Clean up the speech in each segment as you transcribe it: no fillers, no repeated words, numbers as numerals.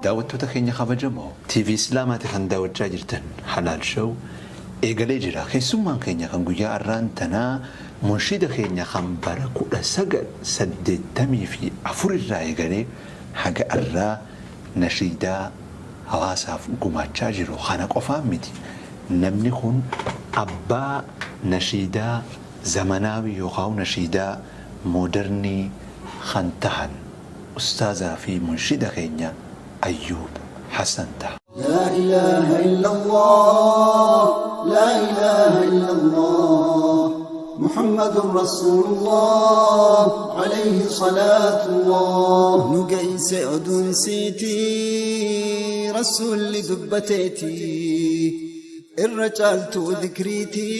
Daawwattoota keenya kabajamoo TV Islaamaati kan daawwachaa jirtan Halaal Show eegalee jira. Keessummaan keenya kan guyyaa arraan tanaa munshida keenya kan bara 1984 irraa eegalee haga arraa nashiidaa hawaasaaf gumaachaa jiru. Kana qofaan miti namni kun abbaa nashiidaa zamanaawi yookaan nashiidaa moodernii kan tahan ustaazaa fi munshida keenya Ayyuub Hassan taha. لا إله إلا الله لا إله إلا الله محمد رسول الله عليه صلاة الله نقيس أدون سيتي رسول دبتيتي الرجال ذكريتي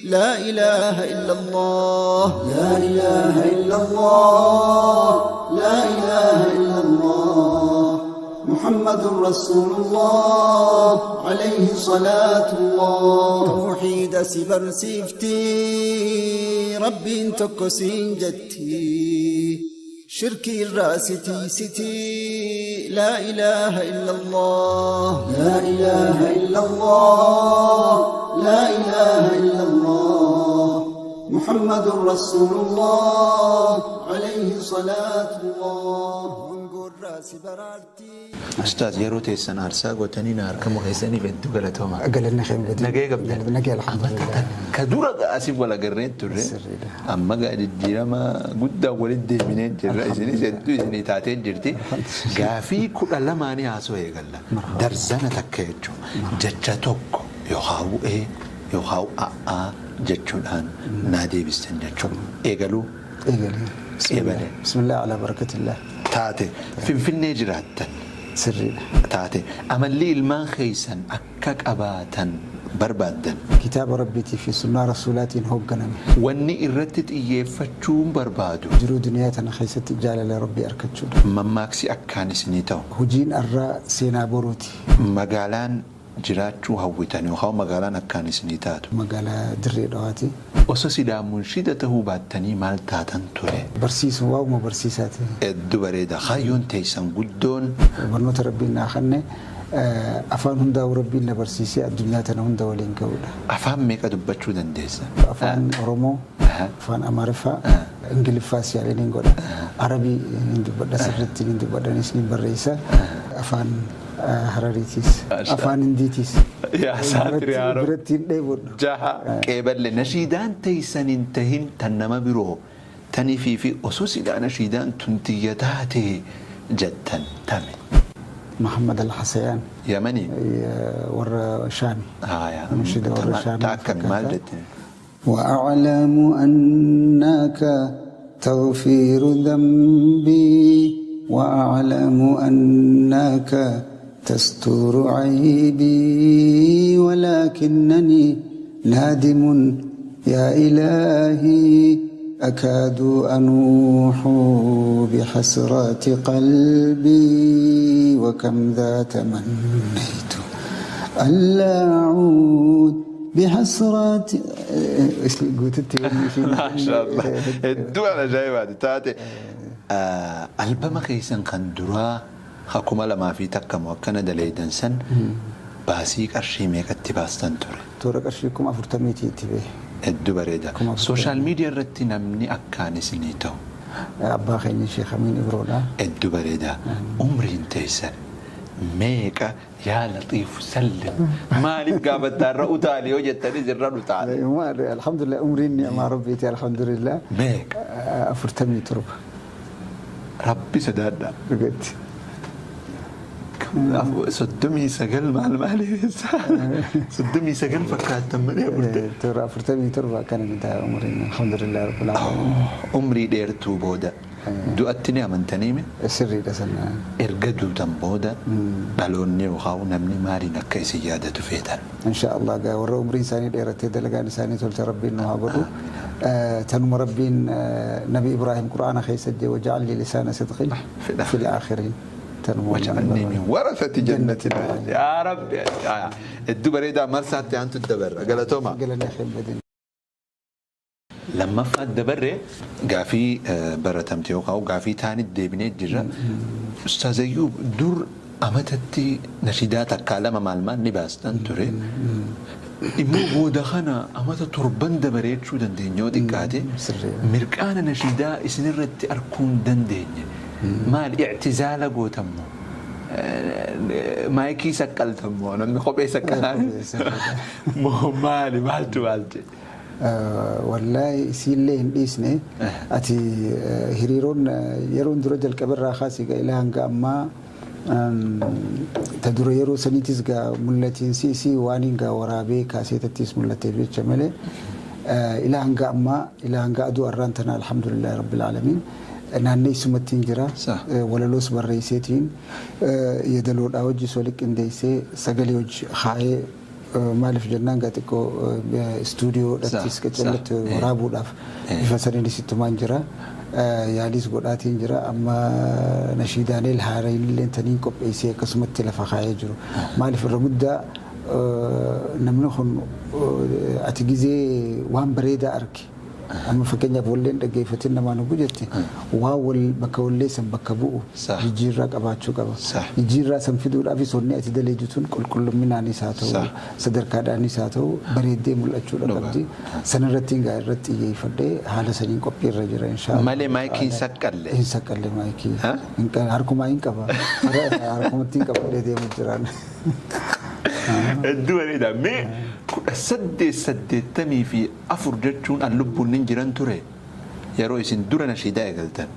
لا إله إلا الله لا إله إلا الله لا إله إلا الله محمد رسول الله عليه صلاة الله توحيد سبر سيفتي ربي انتكسين جتي شركي الراس تي ستي لا إله إلا الله لا إله إلا الله لا إله إلا الله محمد رسول الله عليه صلاة الله ونقول راسي برارتي Ustaaz, yeroo teessan aarsaa gootanii na argamu keessaniif hedduu galatooma. Galanni kee hin badin. Nagee qabdan. Nagee, alhamdulillah. Ka dura asiif wal agarree turre. Sirriidha. Amma gaa jijjiirama guddaa walitti deebinee jirra. Isinis hedduu isinii taatee jirti. Gaafii 12nii haasoo eegalla. Darzana takka jechuun jecha tokko yookaan ee yookaan a'aa jechuudhaan naa deebistan jechuudha. Eegaluu. Eegalee. Eegalee. Bismillah ala barakatillah. Taate Finfinnee jiraattan. Sirriidha. Taate amalli ilmaan keessan akka qabaatan barbaaddan. Kitaaba Rabbiitii fi sunnaa Rasuulaatiin hoogganame. Wanni irratti xiyyeeffachuun barbaadu. Jiruu duniyaa tana keessatti jaalala Rabbii argachuudha. Mammaaksi akkaan isinii ta'u. Hojiin arraa seenaa boruuti. Magaalaan jiraachuu hawwitan yookaan magaalaan akkaan isinii taatu. Magaalaa Dirree Dhawaati. Osoo silaa munshida ta'uu baattanii maal taatan ture? Barsiisu, waa'uma barsiisaati. Hedduu bareeda. Kaayyoon teessan guddoon. Barnoota Rabbiin naa kenne afaan hundaa'u Rabbiin na barsiisee addunyaa tana hunda waliin ga'uudha. Afaan meeqa dubbachuu dandeessa? Afaan Oromoo, afaan Amaariffaa, Ingiliffaas yaalee niin godha. Arabii niin dubbadha, sirriitti niin dubbadha, niin barreessa. Afaan Harariitiis, afaan Hindiitiis. Yaa saatiri yaa Rabbi. Biratti hin dheebodhu. Jaha qeeballe nashiidaan teessan hin tahin tan nama biroo tanifii fi osoo silaa nashiidaan tun tiyya taate jettan tame. Muhammad Al-Hasayaan. Yamanii. Warra Shaami. Haaya. Munshida warra Shaamii. Ta akkami maal jette? وأعلم أنك تغفر ذنبي وأعلم أنك تستر عيبي ولكنني نادم يا إلهي أكاد أنوح بحسرات قلبي وكم ذا تمنيت ألا أعود بحسرات قلت. Maashaallah. Hedduu ajaa'ibaati taate. Albama keessan kan duraa 2001 moo akkana daleeydan san baasii qarshii meeqatti baastan ture? Toora qarshii 40,000ti itti bahe. Hedduu bareeda. 40,000. Social media irratti namni akkaan isinii ta'u. Abbaa keenya Sheekh Amiin Ibroodha. Hedduu bareeda. Umriin teessan meeqa? Yaa Laxiif sallim. Maaliif gaafattaa irra utaali yoo jettanis irra utaala. Alhamdulillah, umriin ni'maa Rabbiiti, alhamdulillah. Meeqa? 47. Rabbi sodaadhaa. Dhugatti. 39 maal maaliif 39 fakkaattan malee burte. Toora 47 akkana ni ta'a umriin, alhamdulillah rabbil aalamiin. Umrii dheertuu booda du'atti ni amantaniime? Sirriidha sana. Erga duutan booda dhaloonni yookaan namni maaliin akka isin yaadatu feetan? Insha Allah gaa warra umriin isaanii dheerattee dalagaan isaanii tolte Rabbiin nu haa godhu. Tanuma Rabbiin Nabi Ibraahim Qur'aana keessa jee وجعل لي لسان صدق في الآخرين. Tanuma. واجعلني من ورثة جنة النعيم. يا رب hedduu bareedaa marsaatti aantu dabarra. Galatooma. Galanni kee badin. Lammaffaa dabarree gaafii baratamte yookaan gaafii taanit deebinee jirra. Ustaaz Ayyuub, dur amatatti nashidaa takkaa lama maal maal ni baastan ture. Immoo booda kana amata 7n dabaree jechuu dandeenya yoo xiqqaate mirqaana nashidaa isinirratti arguu hin dandeenye. Maal i'tizaala gootammoo? Maayikii saqqaltammoo? Namni kophee saqqalaa moo maali, maaltu maal jedhe? Wallaahi, isiillee hin dhiisne. Ati hiriiroon yeroon dura jalqabe irraa kaasee gaa ilaa hanga ammaa, ta dura yeroo saniitis gaa mul'atiinsi isii waan hin gaa waraabee kaaseetattis mul'ateef jecha malee, ilaa hanga ammaa, ilaa hanga aduu arraan tana, alhamdulillahi rabbil aalamiin, naanneessumatti hin jira. Walaloos barreesseetiin, yeedaloodhaa wajjis wali qindeessee, sagalee hojii kaayee. Maaliif jennaan, gaa xiqqoo istuudiyoodhattis qacallatti waraabuudhaaf bifa saniinis ittumaan jira. Yaaliis godhaatiin jira. Amma nashiidaaneel haaraayinillee taniin qopheessee akkasumatti lafa kaayee jiru. Maaliif, irra guddaa namni kun ati gizee waan bareedaa arge, amma fakkeenyaaf walleen dhaggeeffatin namaan hogguu jette, waan wal bakka wallee san bakka bu'u jijjiirraa qabaachuu qaba. Jijjiirraa san fiduudhaafis wanni ati daleedu tun qulqullumminaanis haa ta'u, sadarkaadhaanis haa ta'u, bareeddee mul'achuudha qabdi. Sanirratti gaa irratti xiyyeeffadhee haala saniin qophii irra jira, inshaallah. Malee maayikii hin saqqalle. Hin saqqalle maayikii. Harkumaa hin qaba. Harkumatti hin qabadhee deemu jiraan. Hedduu bareeda. Mee 1884 jechuun an lubbuun nin jiran ture yeroo isin dura nashiidaa eegaltan.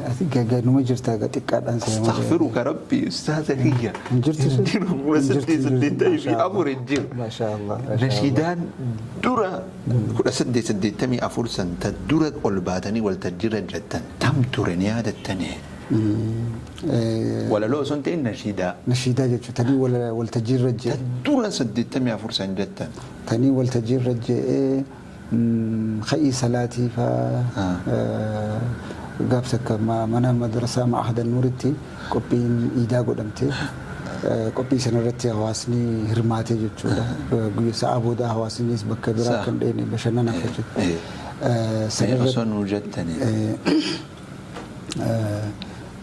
Ati ganuma jirta, xiqqaadhaan seema. Astaghfiruka rabbi, ustaaza kiyya. Hin jirtu sun? Hin jiru, 1884 hin jiru. Maasha Allah. Nashiidaan dura 1884 san ta dura ol baatanii waltajjiirra jettan tam ture, ni yaadattanii? Walaloo osoo hin ta'in nashiidaa. Nashiidaa jechuun tanii waltajjiirra jee. Ta dura 84 san jettan. Tanii waltajjiirra je'ee, ka'ii salaatii faa, gaaf takka mana madrasaa Ma'ahada Nuuritti qophiin iidaa godhamte. Qophii sanarratti hawaasni hirmaatee jechuudha. Guyyaa sa'a boodaa hawaasnis bakka biraa kan dheene bashannanaaf jechuudha. Sanarratti osoo nuu jettanii.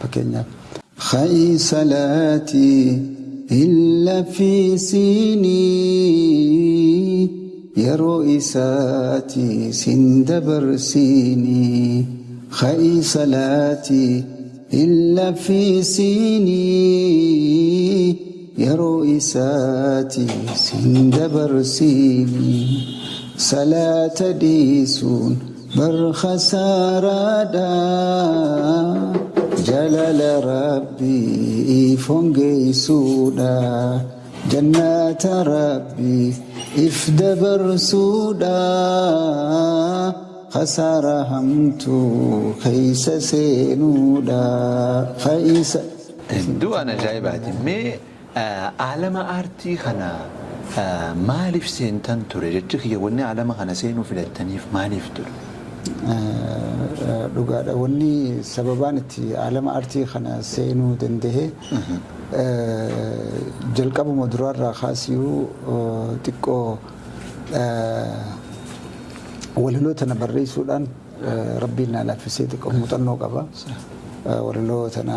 Fakkeenyaaf. Ka'ii salaatii illa fi siinii, yeroo isaati sin dabarsiinii. Ka'ii salaatii illa fi siinii, yeroo isaati sin dabarsiinii. Salaata dhiisuun bar khasaaraadha, jalala rabbii fongeessuudha, jannata rabbii if dabarsuudha, khasaara hamtuu keeysa seenuudha. Ka'isa. Hedduu waan ajaa'ibaati. Mee aalama aartii kana maaliif seentan ture? Jechi kiyya, wanni aalama kana seenuu filattaniif maaliif ture? Dhugaadha. Wanni sababaan itti aalama aartii kana seenuu danda'e, jalqabuma duraarraa kaasiyuu xiqqoo walaloo tana barreessuudhaan rabbiin naa laaffisee xiqqoo muuxannoo qaba. Walaloo tana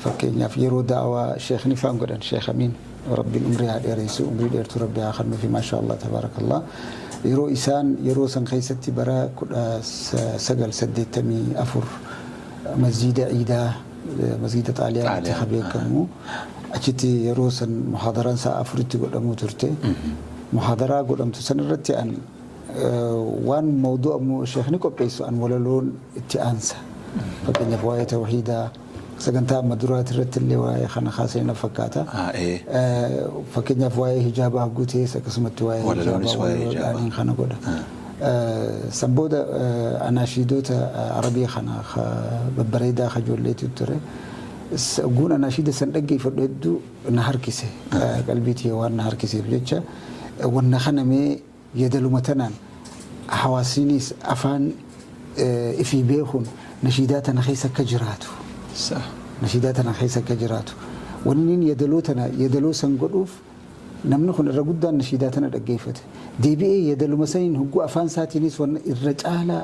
fakkeenyaaf yeroo daawaa sheekni faan godhan, Sheekh Amiin, rabbiin umrii haa dheeressu, umrii dheertuu rabbi haa kennuufi, maasha Allah tabaarakallah. Yeroo isaan yeroo san keessatti bara 1984 masjiida iidaa, masjiida Xaaliyaanitti ha beekamu, achitti yeroo san muhaadaraan sa'a 4tti godhamuu turte. Muhaadaraa godhamtu san irratti an waan mawdu'a sheekni qopheessu an walaloon itti aansa. Fakkeenyaaf waa'ee tawhiidaa sagantaa amma duraati irratti illee waa'ee kana kaasee na fakkaata. Fakkeenyaaf waa'ee hijaabaa guutees akkasumatti waa'ee hijaabaa walaloodhaan kana godha. San booda anaashiidota Arabii kana babbareedaa kajoolleetu ture. Guun anaashiida san dhaggeeffadhu hedduu na harkise. Qalbii tiyya waan na harkiseef jecha, wanna kana mee yeedaluma tanaan hawaasninis afaan ifii beekuun nashiidaa tana keessa akka jiraatu. Nashiidaa tana keessa akka jiraatu. Wanni inni yeedaloo tana yeedaloo san godhuuf, namni kun irra guddaan nashiidaa tana dhaggeeffate. Deebi'ee yeedaluma saniin hogguu afaan isaatiinis wanna irra caalaa,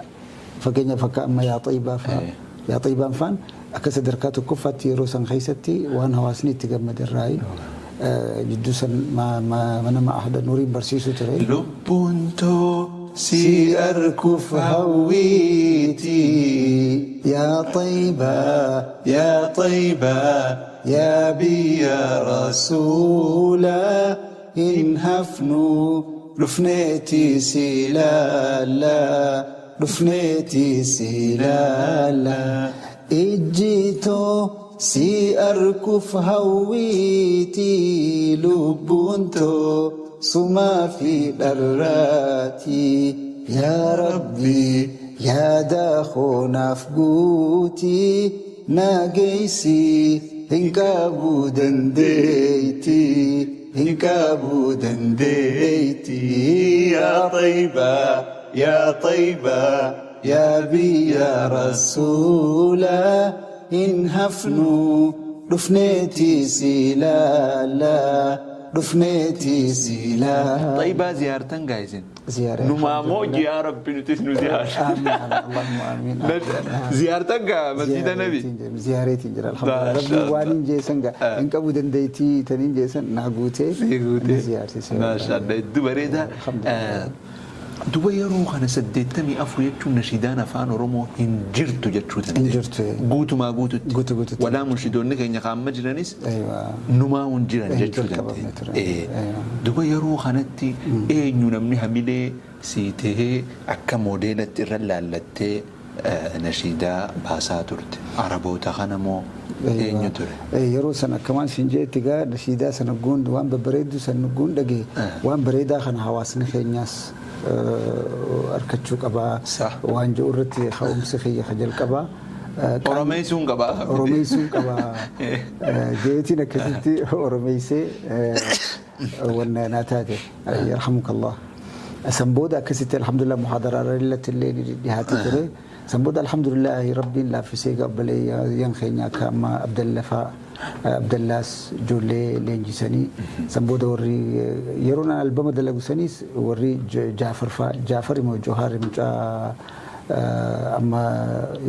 fakkeenyaaf akka amma Yaa Xayyibaa fa'aa, Yaa Xayyibaan fa'aan akka sadarkaa tokkoffaatti yeroo san keessatti waan hawaasni itti gammade irraayi. Jidduu san mana Ma'ahada Nuuriin barsiisuu ture. Lubbuun too si arkuuf hawwiiti. Yaa Xayyibaa. Yaa Xayyibaa yaa biyya Rasuulaa hin hafnu dhufneeti si laalla, dhufneeti si laalla. Ijji too si arkuuf hawwiiti, lubbuun too sumaa fi dharraati. Yaa Rabbi, yaada koo naaf guuti, na geessi, hin qabu dandeeyti, hin qabu dandeeyti. Yaa Xayyibaa, yaa Xayyibaa yaa biyya Rasuulaa hin hafnu dhufneeti si laalla, dhufneeti si laalla. Xayyibaa ziyaartan gaa isin. Ziyaara. Numaa moo yaa Rabbi nutis nu ziyaara. Amiin, Allahumma amiin. Ziyaartan gaa masjida Nabi. Ziyaareetiin jira, alhamdulillah. Rabbi waan hin jeessan gaa hin qabu, dandeettii taniin jeessan naa guutee. Si guutee. Na ziyaarsise. Maashaallah, hedduu bareeda. Alhamdulillah. Duba yeroo kana 84 jechuun nashiidaan afaan Oromoo hin jirtu jechuu dandeenya. Hin jirtu. Guutumaa guututti. Guutuu guututti. Walaa munshidoonni keenya kaamma jiranis numaa hin jiran Hin jechuu jalqabamne dandeenya. ture. Duba yeroo kanatti eenyu namni hamilee sii tahee akka moodeelatti irra laallattee nashiidaa baasaa turte? Araboota kana moo eenyu ture? Yeroo san akkamaan siin jeetti gaa, nashiidaa sana guun waan babbareedduu san guun dhagee, waan bareedaa kana hawaasni keenyaas harkachuu qabaa waan jiru irratti ka'umsi kiyya ka jalqabaa. Oromeessuun qabaa. Oromeessuun qabaa. Jeetiin akkasitti oromeessee wanna naa taate. Yarhamukallah. San booda akkasitti alhamdulillah muhaadaraa irratti illee ni dhiyaatee ture. San booda alhamdulillah Rabbiin laaffisee qabbalee yan keenya akka amma Abdallafaa, Abdallaas ijoollee leenjisanii, san booda warri yeroo naan albama dalagu saniis warri Jaafar faa, Jaafar immoo Johaar mucaa amma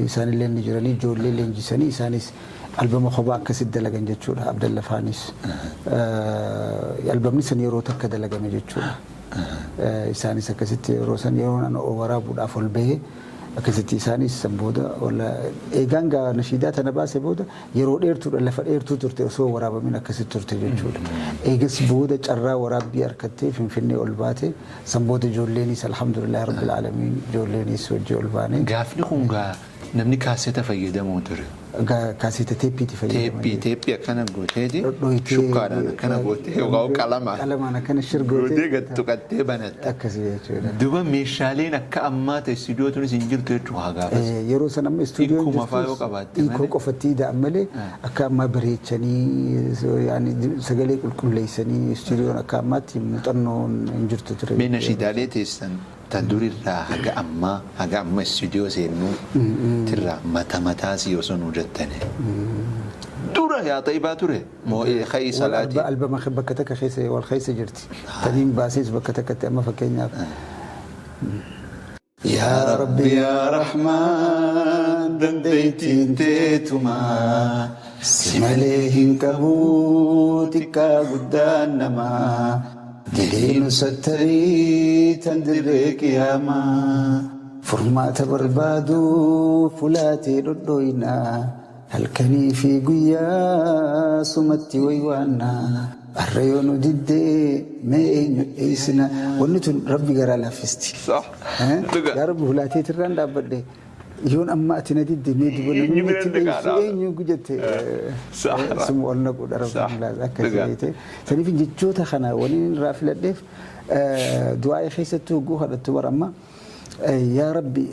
isaanillee ni jiranii, ijoollee leenjisanii isaanis albama kophaa akkasitti dalagan jechuudha. Abdallafaanis albamni san yeroo takka dalagame jechuudha. Isaanis akkasitti yeroo san yeroo an waraabuudhaaf ol bahee akkasitti isaanis san booda eegaan gaa nashiidaa tana baase booda yeroo dheertuudha, lafa dheertuu turte osoo waraabamin akkasitti turte jechuudha. Eegas booda carraa waraabbii harkattee Finfinnee ol baate. San booda ijoolleenis alhamdulillah rabbil aalamiin ijoolleenis wajji ol baane. Gaafni kun gaa namni kaaseta fayyadamuu ture. Kaaseta teeppiiti fayyadaman. Teeppii akkana gooteeti Dhodhooytee shukkaadhaan akkana gootee yookaan qalamaan qalamaan akkana shirgootee gootee gad tuqattee banatta. Akkasii jechuudha. Duba meeshaaleen akka ammaa ta'e istuudiyoo tunis hin jirtu jechuudha haa gaafas. Yeroo san amma istuudiyoon Hiikuma faa yoo qabaatte hiikoo malee. Qofatti ida'an malee akka ammaa bareechanii sagalee qulqulleessanii istuudiyoon akka ammaatti muuxannoon hin jirtu ture. Mee nashiidaalee teessan ta durirraa haga ammaa, haga amma istuudiyoo seennuu tirraa mata mataa sii osoo nuu jettani. Dura Yaa Xayyibaa ture moo ka'ii salaatii? Albama bakka takka keessa wal keessa jirti. Taniin baasees bakka takkatti amma fakkeenyaaf. Yaa Rabbi, yaa Rahmaan, dandeettiin teetumaa, si malee hin qabu xiqqaa guddaan namaa, diliinu sattarii tan dirree qiyaamaa, furmaata barbaadu fulaatee dhodhooyna, halkanii fi guyyaa sumatti waywaanna, arra yoo nu diddee mee eenyu dheessina? Wanni tun Rabbi garaa laaffisti. Yaa Rabbi, hulaateetirraan dhaabbadhe, yoon amma ati na didde mee duba namni itti dheessu eenyu jette, suma ol naquudha Rabbiin akkasii beekte. Saniif jechoota kana waliin irraa filadheef du'aa'ii keessattuu hogguu kadhattu bara amma yaa Rabbi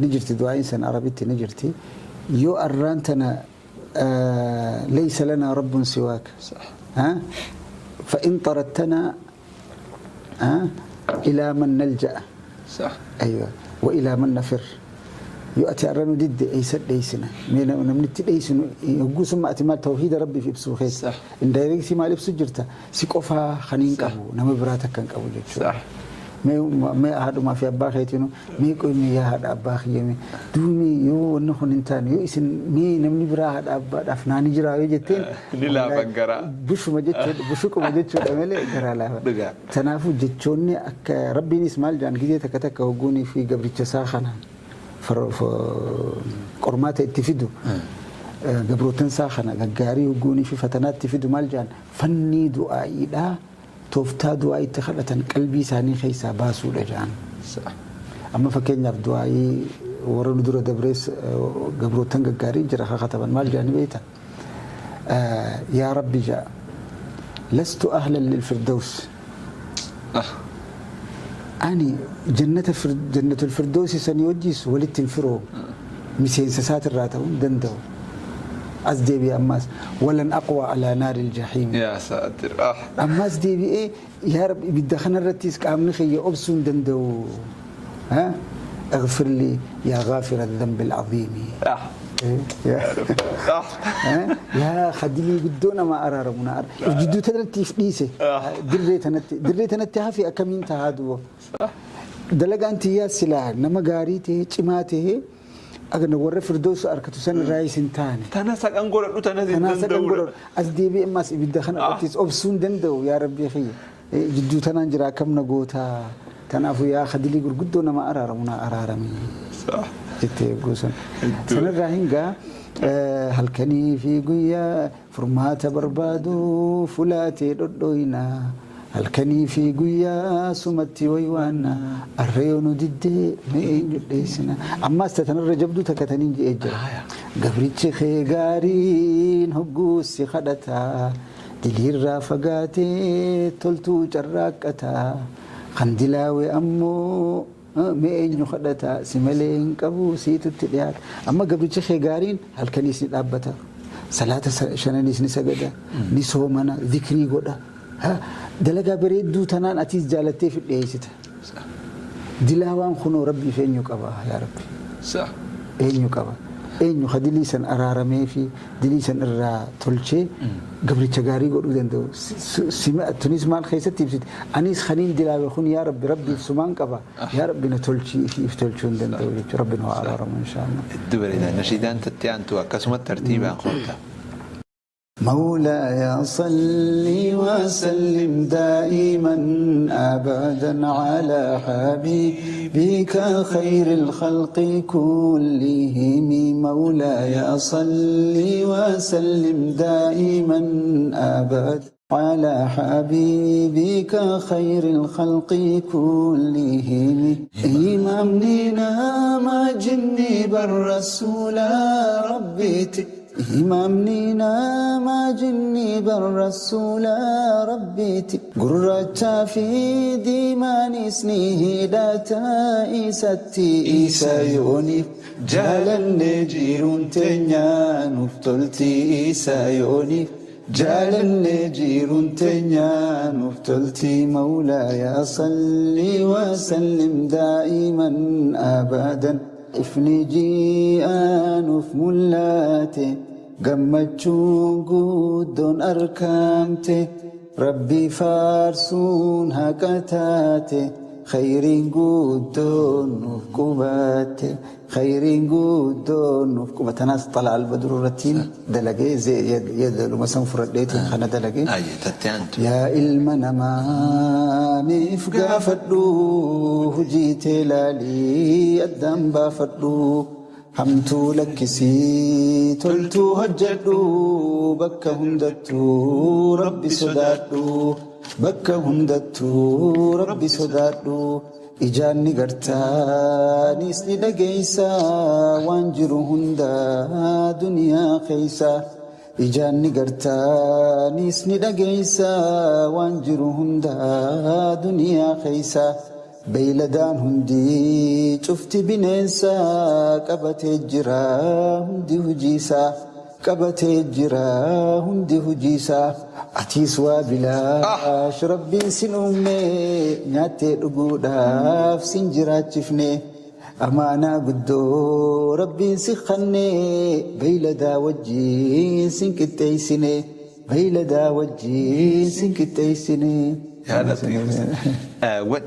ni jirti, du'aa'iin san Arabitti ni jirti. Yoo arraan tana laysa lanaa rabbun siwaaka فإن طردتنا إلى من نلجأ، أيوة، وإلى من نفر. Yoo ati har'a nu didde eessa dheessina? Namni itti dheessinu hogguu summa ati maal tawhiida Rabbiif ibsuu keessa indirectly maal ibsu jirta? Si qofaa kan hin qabu, nama biraa takka hin qabu jechuudha. Mee haadhumaa fi abbaa keetiinu mee qoymi, yaa haadha abbaa kiyya, mee duumi yoo wanni kun hin taane, yoo isin mee namni biraa haadha abbaadhaaf naani jiraa yoo jetteen, Ni laafan garaa. Bushuma jechuudha, bushuquma jechuudha malee garaa laafa. Kanaafuu jechoonni akka Rabbiinis maal jedhan, gizee takka takka hogguunii fi gabricha isaa kana qormaata itti fidu, gabrootan isaa kana gaggaarii hogguunii fi fatanaa itti fidu, maal jedhan, fannii du'aa'iidhaa, tooftaa du'aa itti kadhatan qalbii isaanii keessaa baasuudha jedhan. Amma fakkeenyaaf du'aa'ii warra nu dura dabrees, gabrootan gaggaarii jira kakataban, maal jedhani beekta? Yaa Rabbi ja'a, lastu ahlan lil firdaws. Ani jannata jannatul firdawsi sanii wajjis walitti hin firoomu. Miseensa isaatirraa ta'uu hin danda'u. As deebi'e ammaas, walan aqwa alaa naaril jahiim. Yaa saatir. Ammas deebi'ee, yaa Rabbi, ibidda kanarrattis qaamni kiyya obsuu hin danda'u. اغفر لي يا غافر الذنب العظيم. Yaa khadilii guddoo nama araaramu na ara. Jidduu tanatti if dhiise. Dirree tanatti, dirree tanatti hafi, akkamiin tahaa duuba. Dalagaan tiyyaa silaa nama gaarii ta'e, cimaa ta'e, agana warra firdoosu arkatu san irraa isin taane. Tana saqan godhadhu, tana hin Tanaa saqan danda'udha. Godhadhu. As deebi'ee ammas ibidda kana irrattis obsuu hin danda'u, yaa Rabbii kiyya. Jidduu tanaan jira, akkam na gootaa. Kanaafuu yaa khadilii gurguddoo nama araaramu na araarami. Jettee eeguu sun. Sanirraa hingaa halkanii fi guyyaa furmaata barbaadu fulaatee dhodhoyna. Halkanii fi guyyaa sumatti waywaanna. Arreeyoo nu diddee, mee eenyu dheessina? Ammaas tanarra jabduu takka taniin je'ee jira. Gabrichi kee gaariin hogguus si kadhata. Diliirraa fagaatee toltuu carraaqqata. Kan dilaawe ammoo mee eenyu kadhata? Si malee hin qabu, siitutti dhiyaata. Amma gabrichi kee gaariin halkaniis ni dhaabbata. Salaata shananiis ni sagada. Ni soomana, zikrii godha. Dalagaa bareedduu tanaan atiis jaalattee fi dhiyeessita. Dilaawaan kunoo Rabbiif eenyu qaba, yaa Rabbi? Eenyu qaba? Eenyu ka dilii san araaramee fi dilii san irraa tolchee gabricha gaarii godhuu danda'u? Tunis maal keessatti ibsiti? Anis kaniin dilaawe kun, yaa Rabbi, Rabbiif sumaan qaba. Yaa Rabbi, na tolchii, if tolchuu hin danda'u jechuudha. Rabbi nu haa araaramu, inshaallah. Hedduu bareeda. Nashiidaan tatti aantu akkasumatti tartiibaan qoodda. مولاي صل وسلم دائما ابدا على حبيبك خير الخلق كلهم. مولاي صل وسلم دائما ابدا على حبيبك خير الخلق كلهم. Imaamni nama jinni bar rasuula Rabbiiti. Imaamni nama jinni bar rasuula Rabbiiti. Gurraachaa fi diimaanis ni hidhata isatti. Isa yooniif jaalanne jiruun teenya nuuf tolti. Isa yooniif jaalanne jiruun teenya nuuf tolti. مولاي صل وسلم دائما أبدا. Ifni ji'aa nuuf mul'ate, gammachuun guddoon argamte, Rabbi faarsuun haqa taate, khayriin guddoon nuuf qubatte, khayriin guddoon nuuf qubatte. Tanaas Xalaa Albadru irrattiin dalagee, yeedaluma san fudhadheetiin kana dalagee. Ayyee, tatti aantu. Yaa ilma namaa, miif gaafadhu, hojii tee laalii addaan baafadhu. Hamtuu lakkisii toltuu hojjedhu, bakka hundattuu Rabbi sodaadhu, bakka hundattuu Rabbi sodaadhu. Ijaan ni gartaa, nis ni dhageeysa, waan jiru hunda duniyaa keeysa. Ijaan ni gartaa, nis ni dhageeysa, waan jiru hunda duniyaa keeysa. Beeyladaan hundi cufti bineensa qabatee jira hundi hujiisaa, qabatee jira hundi hujiisaa. Atiis waa bilaash Rabbiin sin uume, nyaattee dhuguudhaaf sin jiraachifne. Amaanaa guddoo Rabbiin si kanne, beeyladaa wajjiin sin qixxeessine, beeyladaa wajjiin sin qixxeessine. Yaa Latiif.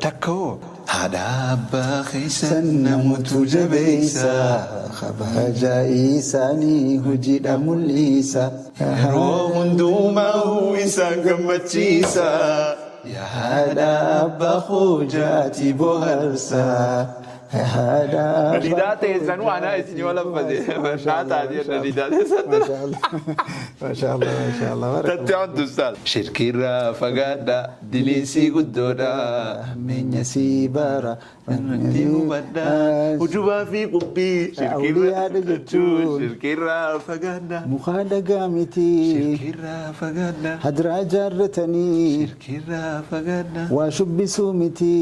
Takka hoo haadha abbaa keessan namoota jabeessa. Kabajaa isaanii hojiidha mul'isa. Yeroo hundumaa isaan gammachiisa. Yaa Haadha abbaa hojjaati bohaarsa. Haadha abbaa. Didaa teessan waan isin yoo laffate. Naa taatee didaa teessan. Maashaallah, maashaallah. Tatti hantu ustaaz. Shirkiirraa fagaadha diliisii guddoodha. Meenya sii bara. Irratti hubadha. Ujubaa fi qubbii. Awliyaadha jechuun. Shirkiirraa fagaadha. Mukaa dhagaa miti. Shirkiirraa fagaadha. Hadiraa jaarratanii. Shirkiirraa fagaadha. Waa shubbisuu miti.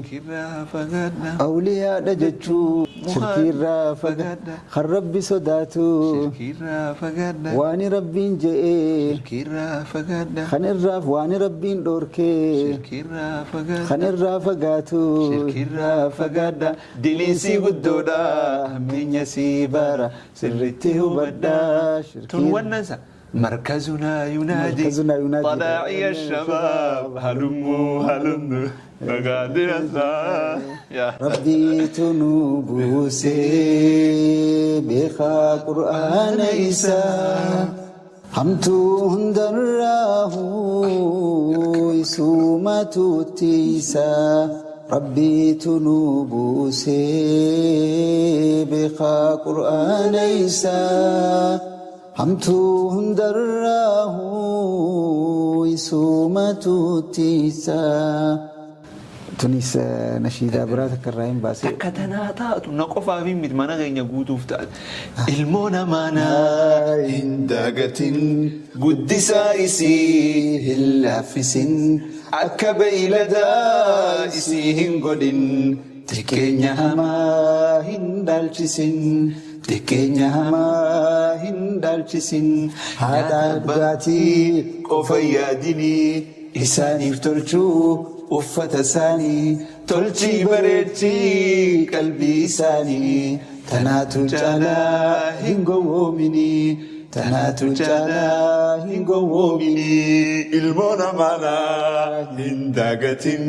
Shirkiirraa fagaadha. Awliyaadha jechuun. Shirkiirraa fagaadha. Kan Rabbi sodaatu. Shirkiirraa fagaadha. Waan Rabbiin je'ee. Shirkiirraa fagaadha. Kan irraaf waan Rabbiin dhoorkee. Shirkiirraa fagaadha. Kan irraa fagaatu. Shirkiirraa fagaadha. Diliisii guddoodha. Hammeenya sii bara. Sirriitti hubadha. Tun wannan sa. مركزنا ينادي مركزنا ينادي. طلائع الشباب هلموا هلموا مقادير يا Rabbiitu nu buusee beekaa qur'aana isaa hamtuu hundarraahuu isuumatu tiisaa. Rabbiitu nu buusee beekaa qur'aana isaa hamtuu hundarraahuu isuumatu tiisaa. Tunis nashiidaa biraa takka irraa hin baasee. Takka tanaa taatu na qofaaf hin miti mana keenya guutuuf taate. Ilmoo namaa naa hin dagatin guddisaa isii hin laaffisin akka beeyladaa isii hin godhin Xiqqeenya hamaa hin dhaalchisin. Xiqqeenya hamaa hin dhaalchisin. Haadha dhugaatii qofa yaadinii isaaniif tolchuu uffata isaanii tolchii bareechii qalbii isaanii tanaatu caalaa hin gowwoominii tanaatu caalaa hin gowwoominii. Ilmoo namaa naa hin dagatin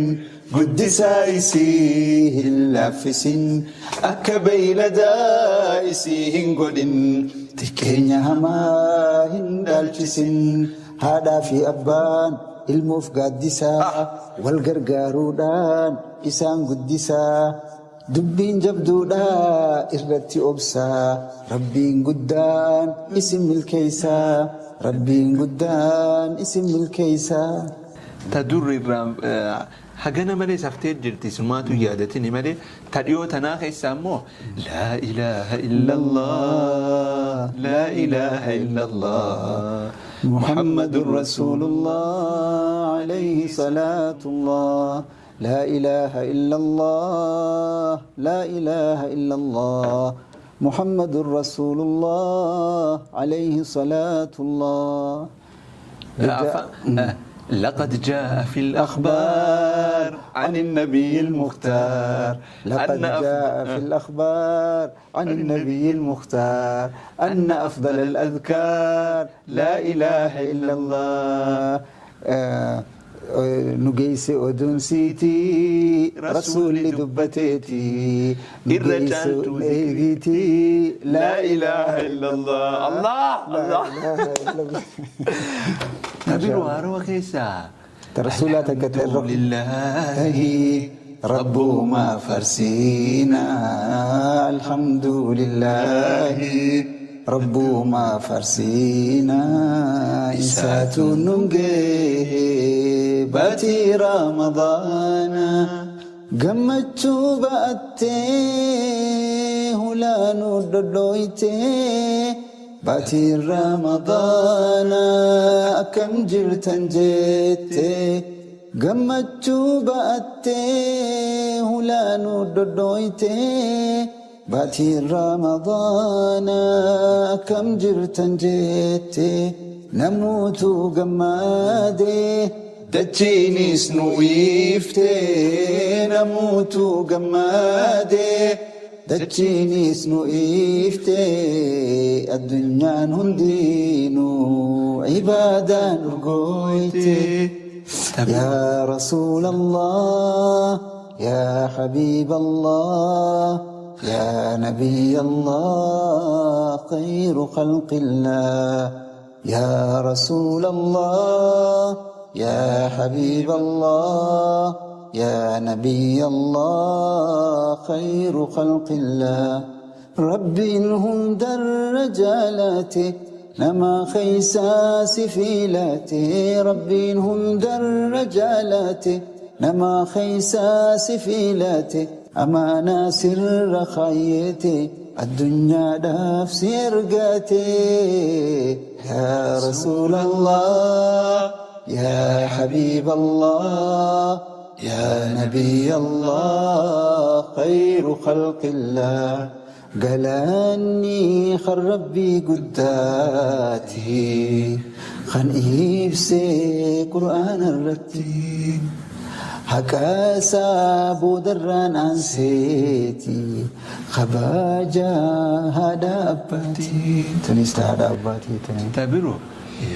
Guddisaa isii hin laaffisin akka beeyladaa isii hin godhin. Xiqqeenya hamaa hin dhaalchisin. Haadhaa fi abbaan ilmoof gaaddisaa wal gargaaruudhaan isaan guddisaa. Dubbiin jabduudhaa irratti obsaa. Rabbiin guddaan isin milkeessaa. Rabbiin guddaan isin milkeessaa. Ta durri irraa hagana malee saftee jirti sumaatu yaadatini malee ta dhiyoo tanaa keessaa immoo laa ilaaha illallah laa ilaaha illallah محمد رسول الله عليه صلاة الله لا إله إلا الله لا إله إلا الله محمد رسول الله عليه صلاة الله. لقد جاء في الأخبار عن النبي المختار لقد أن جاء في الأخبار عن النبي المختار أن أفضل الأذكار لا إله إلا الله. Nu geesse oduun siitii rasuulli dubbateeti Irra caaltuu eegiitii لا إله إلا الله الله الله Tabiru haroo keessaa Rasuulaa takka ta'e الحمد لله ربما فرسينا الحمد لله ربما فرسينا إسات ننجي باتي رمضان gammachuu ba'attee hulaanuu dhodhooytee baatiin Ramadaana akkam jirtan jettee gammachuu ba'attee hulaanuu dhodhooytee baatiin Ramadaana akkam jirtan jettee namuutu gammadee dachiinis nu iiftee namuutu gammadee dachiinis nu iiftee addunyaan hundinuu ibaadaan urgooyte. يا رسول الله يا حبيب الله يا نبي الله خير خلق الله يا رسول الله يا حبيب الله يا نبي الله خير خلق الله ربي إنهم درجالاتي نما خيساس فيلاتي ربي إنهم درجالاتي نما خيساس فيلاتي أمانا سر خيتي الدنيا داف سرقتي يا رسول الله يا حبيب الله يا نبي الله خير خلق الله قلاني خل ربي قداتي خن إبسي قرآن الرتي حكا سابو دران أنسيتي خباجا هذا أباتي تنست هذا أباتي تابرو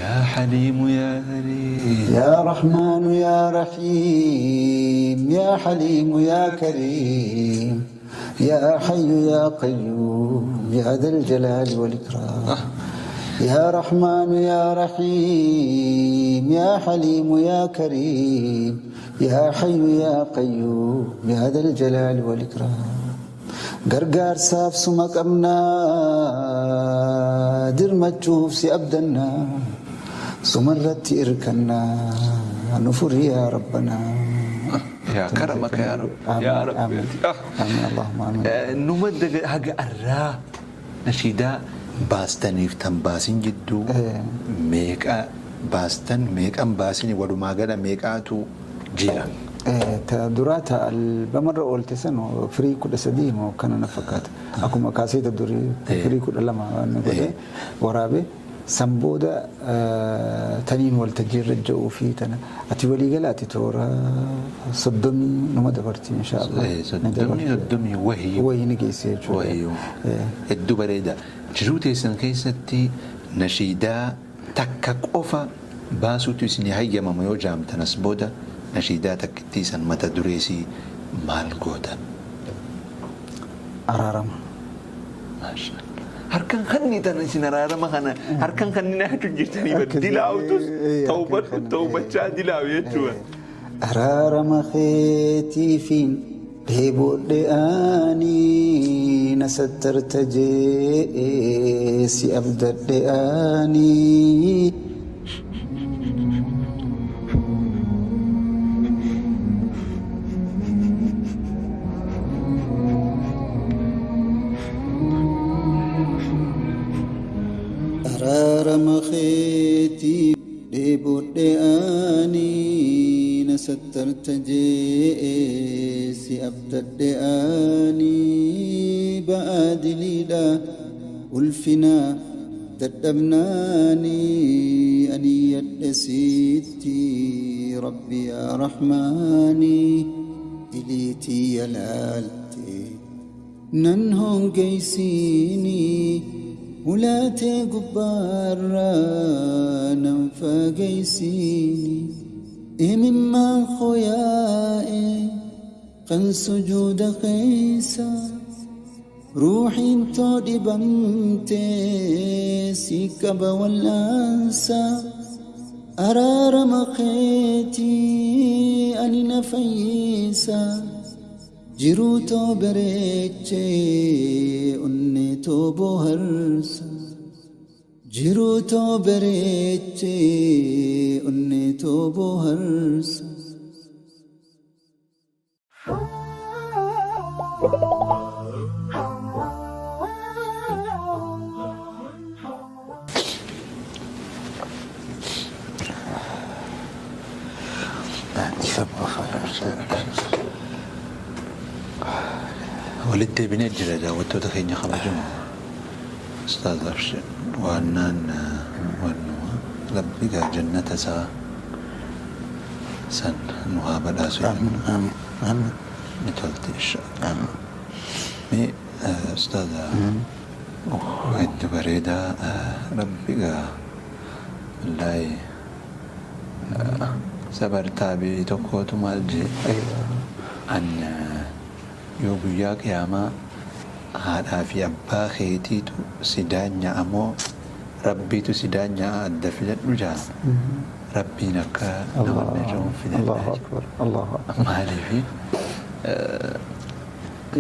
يا حليم يا كريم يا رحمن يا رحيم يا حليم يا كريم يا حي يا قيوم يا ذا الجلال والإكرام يا رحمن يا رحيم يا حليم يا كريم يا حي يا قيوم يا ذا الجلال والإكرام قرقار ساف سمك أمنا درمتشوف سي أبدنا سمرت إركنا نفر يا ربنا يا كرمك يا رب يا رب آمين. آمين اللهم آمين. نمد haga arraa nashiidaa baastaniif tan baasin jidduu meeqa baastan meeqan baasin walumaa gala meeqaatu jira. Ta duraa ta albamarra oolte san firii 13 moo kana na fakkaata. Akkuma kaaseeta durii firii 12 waan godhe waraabee san booda taniin waltajjii irra ji'uu fi tana ati waliigala ati toora 30 numa dabarti inshaallah. 30 wahii. Wahii ni geesse jechuudha. Hedduu bareeda. Jiruu teessan keessatti nashiidaa takka qofa baasuutu isinii hayyamamu yoo jaamtan as booda nashiidaa takkittii san mata dureesii maal gootan? Araarama. Harkan kannitan isin araarama kana harkan kannina jechuun jirtanii dilaawutus tawbadhu tawbachaa dilaawu jechuudha. Araarama keetiifiin dheebodhe ani na sattarta jee si abdadhe ani. Araarama keetii dheebodhe ani na sattarta jee si abdadhe ani ba'aa diliidha ulfina dadhabnaani ani yadhe sitti rabbi yaa rahmaani diliitii yalaalte nan hongeysini ulaatee gubbaarraa nan fageysini imimmaan khooyaa'e kan sujuuda keessa ruuxiin too dhibamte si qaba wal'aansa araarama keetii ani na fayyisa jiruu too bareechee onnee too bohaarsa jiruu too bareechee onnee too bohaarsa. Walitti deebinee jira daawwattoota keenya kabajamoo. Ustaaz Abshir waannaan wannuma rabbi gaa jannata isaa san nu haa badhaasu. Amiin amiin amiin. Ni tolti inshallah. Mee ustaaz hedduu bareedaa rabbi gaa wallaahi Sabartaabii tokkootu maal jee an yoo guyyaa qiyaamaa haadhaa fi abbaa keetiitu si daanya'a moo Rabbiitu si daanya'a adda filadhu jaan Rabbiin akka nama dhaga'uun filadha. Allahu akbar. Allahu akbar. Maaliifi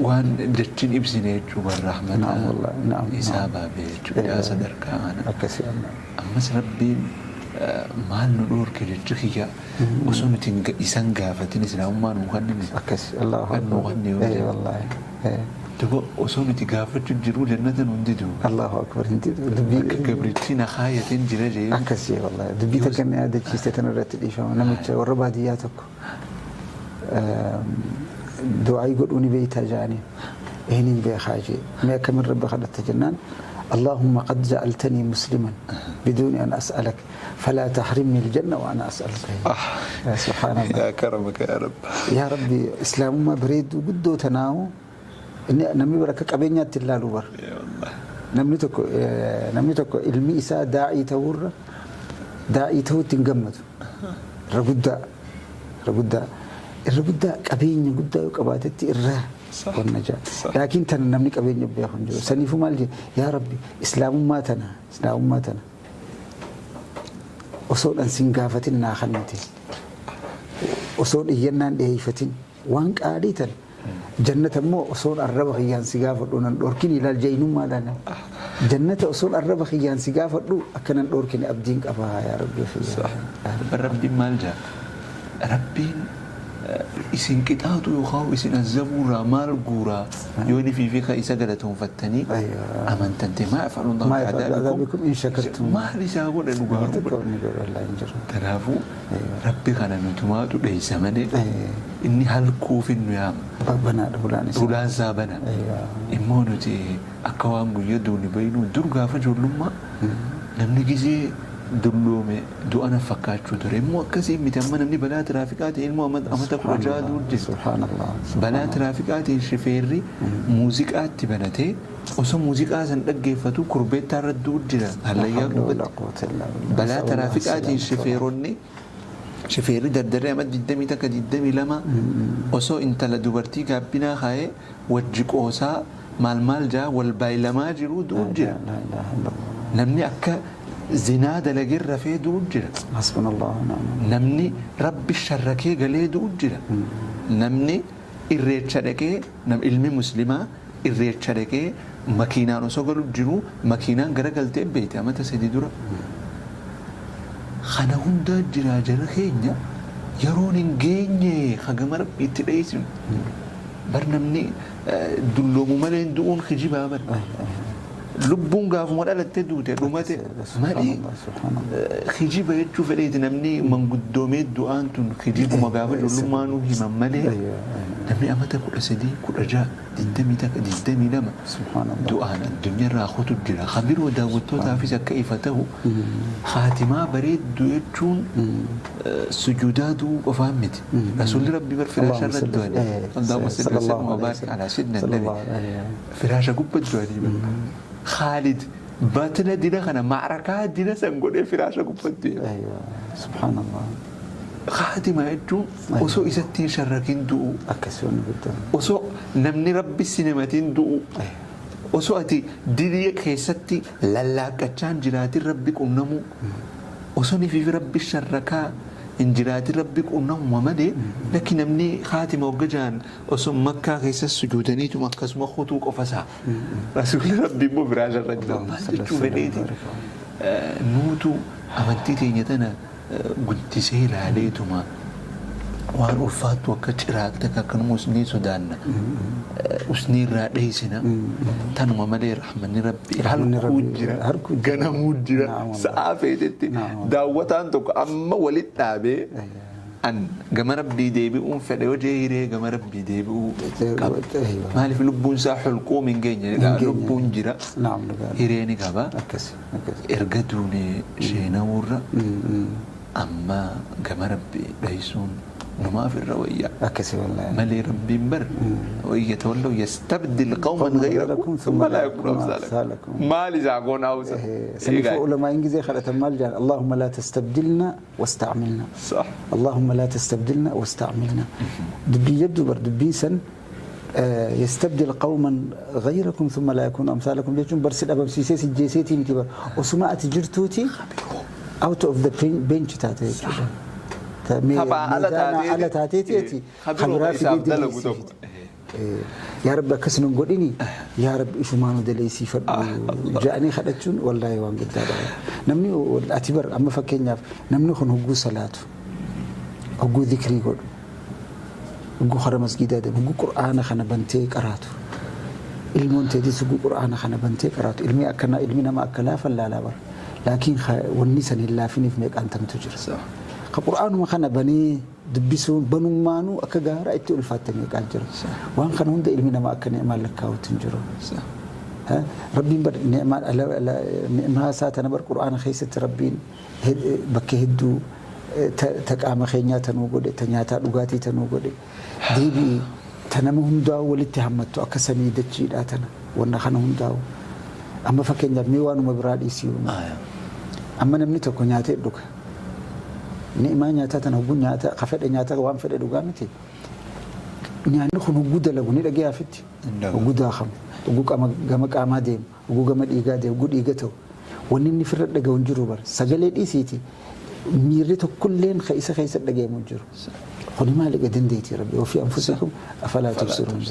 waan jechiin ibsine jechuu bar rahmata Naam wallahi, naam, isaa naam. baabee jechuudha sadarkaa ana. Akkasii amma. Ammas Rabbiin maal nu dhoorke jechi kiyya osoo nuti isan gaafatin islaamummaa nuu kennine. Akkasii Allahu Kan nuu akbar. kenne yoo Eh jedhe. wallahi. Eh. Duba osoo nuti gaafachuu jiruu jannata nuun didu. Allahu akbar. Hin didu. Dubbii Akka gabrichi na kaayateen jira jee. Akkasii wallahi. Dubbii takka inni yaadachiiste tan irratti dhiifama. Namicha warra baadiyyaa tokko du'aayii godhuu ni beektaa jedhanii. Eeniin beekaa jee. Mee akkamiin Rabbi kadhatta jennaan اللهم قد جعلتني مسلما بدون أن أسألك فلا تحرمني الجنة وأنا أسألك. يا سبحان الله. Yaa karamaka yaa Rabbi. Yaa Rabbi, islaamummaa bareedduu guddoo tanaawu inni namni bara akka qabeenyaatti ilaalu bara. Yaa Allah. Namni tokko ilmi isaa daa'ii ta'uurra daa'ii ta'uutti hin gammadu. Irra guddaa qabeenya guddaa yoo qabaatetti irra wanna jaa. Laakiin tana namni qabeenya beeku hin jiru. Saniifuu maal jedhe? Yaa Rabbi, islaamummaa tana osoo dhan sin gaafatin naa kennite, osoo iyyannaan dhiyeeffatin waan qaalii tana, jannata immoo osoon arraba kiyyaan si gaafadhu nan dhorkin. Ilaal, jaynummaa ilaala. Jannata osoon arraba kiyyaan si gaafadhu akka nan dhorkine abdiin qaba, yaa Rabbi. Rabbiin maal jaa? Rabbiin isin qixaatu yookaan isin azabuurraa maal guuraa yoo inni fiifi ka isa galatoonfattanii amantante maa يفعل ما يفعل بعذابكم إن شكرتم. Maal isaa godhe dhugaa? Tokko inni godhu wallahi hin jiru. Kanaafuu Rabbi kana nutumaatu dheeysa malee inni halkuuf hin nu yaama. Banaadha hulaan isaa. Hulaan isaa bana. Immoo nuti akka waan guyyaa duuni baynu dur gaafa ijoollummaa namni gizee dulloome du'ana fakkaachuu ture. Immoo akkasii miti. Amma namni balaa tiraafikaatiin ilmoo amata 16 du'u jira. Subhaanallah. Balaa tiraafikaatiin shifeerri muuziqaatti banatee osoo muuziqaa san dhaggeeffatu kurbeettaa irra du'u jira. Hallayyaa gubbatti. Balaa tiraafikaatiin shifeerri dardarree amma 21, 22 osoo intala dubartii gaabbinaa kaa'ee wajji qoosaa maal maal jaa wal baay'ilamaa jiru du'u jira. لا إله إلا الله. Namni akka zinaa dalagee rafee du'u jira. حسبنا الله ونعم. Namni Rabbi sharrakee galee du'u jira. Namni irreecha dhaqee ilmi muslimaa irreecha dhaqee makiinaan osoo galu jiru makiinaan garagaltee beekte amata 3 dura. Kana hundaa jira jara keenya, yeroon hin geenye hagama Rabbi itti dheessinu. Bar namni dulloomu malee hin du'uun kijibaa bar. Lubbuun gaafuma dhalattee duute dhumate malee kijiba jechuu fedheeti. Namni manguddoomee du'aan tun kijibuma gaafa ijoollummaa nu himan malee namni amata 13, 16, 21, 22 du'aan addunyaarraa kutu jira. Kabiroo daawwattootaafis akka ifa ta'u, haatimaa bareeddu jechuun sujuudaa du'uu qofaan miti. Rasuulli Rabbi bar firaasha irra du'ani. اللهم صل وسلم وبارك على سيدنا النبي. Firaasha gubba du'anii bar. Khaalid batina dina kana macrakaa dina san godhee firaasha gubbatti du'e. سبحان الله. Haatimaa jechuun osoo isatti hin sharrakin du'u. Akkasii wanni guddaan. Osoo namni Rabbi sinematiin du'u. Osoo ati dilii keessatti lallaaqqachaa hin jiraatin Rabbi qunnamu. Osoo nifiif Rabbi sharrakaa hin jiraatin Rabbi qunnamu malee lakki namni haatima hogga jaan osoo Makkaa keessa sujuudaniituma akkasuma kutuu qofa isaa. Rasuulli Rabbi immoo biraa irra jira. Maal jechuu fedheeti? Nuutu amantii teenya tana guddisee ilaaleetuma waan ulfaattu akka ciraaqte akkanuma usnee sodaanna. Usnee irraa dheessina. Tanuma malee rahmanni Rabbi halkuu jira. Ganamuu jira. Sa'aa feetetti daawwataan tokko amma walitti dhaabee an gama Rabbii deebi'uun fedhe yoo jee hiree gama Rabbii deebi'uu qaba. Maaliif? Lubbuun isaa hulquum hin geenye, lubbuun jira. Hiree ni qaba. Erga duune sheenawurra amma gama Rabbii dheessuun Numaaf irra wayyaa. Akkasi wallaahi. Malee Rabbiin bar وإن يتولوا يستبدل قوما غيركم ثم لا يكونوا أمثالكم. Maal isaa goon hawsa. Saniifuu ulamaa gizee kadhatan maal jedhan? اللهم لا تستبدلنا واستعملنا. صح. اللهم لا تستبدلنا واستعملنا. Dubbii jabduu bar dubbiin san. يستبدل قوما غيركم ثم لا يكونوا أمثالكم jechuun bar si dhabamsiisee si jeeseetii miti bar, osuma ati jirtuuti out of the bench taate jechuudha. Taphaa ala taateeti. Ala taateeti. Habiroo isaaf dalagu tokko. Yaa Rabbi, akkas nun godhini, yaa Rabbi, ifumaa nu daleessiifadhu jedhanii kadhachuun wallaahi waan guddaadha. Namni ati bar amma fakkeenyaaf namni kun hogguu salaatu, hogguu dhikrii godhu, hogguu kara masgiidaa deemu, hogguu Qur'aana kana bantee qaraatu, ilmoon teetis hogguu Qur'aana kana bantee qaraatu, ilmi akkana ilmi nama akka laafan laalaa bara. Laakiin wanni san hin laafiniif meeqaan tamtu jira. Ka Qur'aanuma kana banee dubbisuun banummaanuu akka gaaraa itti ulfaatte meeqaan jira. Waan kana hunda ilmi namaa akka ni'maan lakkaa'utti hin jiru. Rabbiin bar ni'maa isaa tana bar Qur'aana keessatti Rabbiin bakka hedduu ta qaama keenyaa tanuu godhe, ta nyaataa dhugaatii tanuu godhe, deebi'i ta nama hundaa'u walitti hammattu akka samii dachiidhaa tana wanna kana hundaa'u. Amma fakkeenyaaf mee waanuma biraa dhiisii, amma namni tokko nyaatee dhuga. Ni'maa nyaataa tana hogguu nyaata ka fedhe nyaata waan fedhe dhugaa miti. Nyaanni kun hogguu dalagu ni dhagayaa ofitti. Hogguu daakamu, hogguu gama qaamaa deemu, hogguu gama dhiigaa deemu, hogguu dhiiga ta'u. Wanni inni firra dhagahu hin jiru bara. Sagalee dhiisiiti, miirri tokkolleen ka isa keessa dhagahamu hin jiru. Kuni maali egaa dandeettii Rabbi? وفي أنفسكم أفلا تبصرون.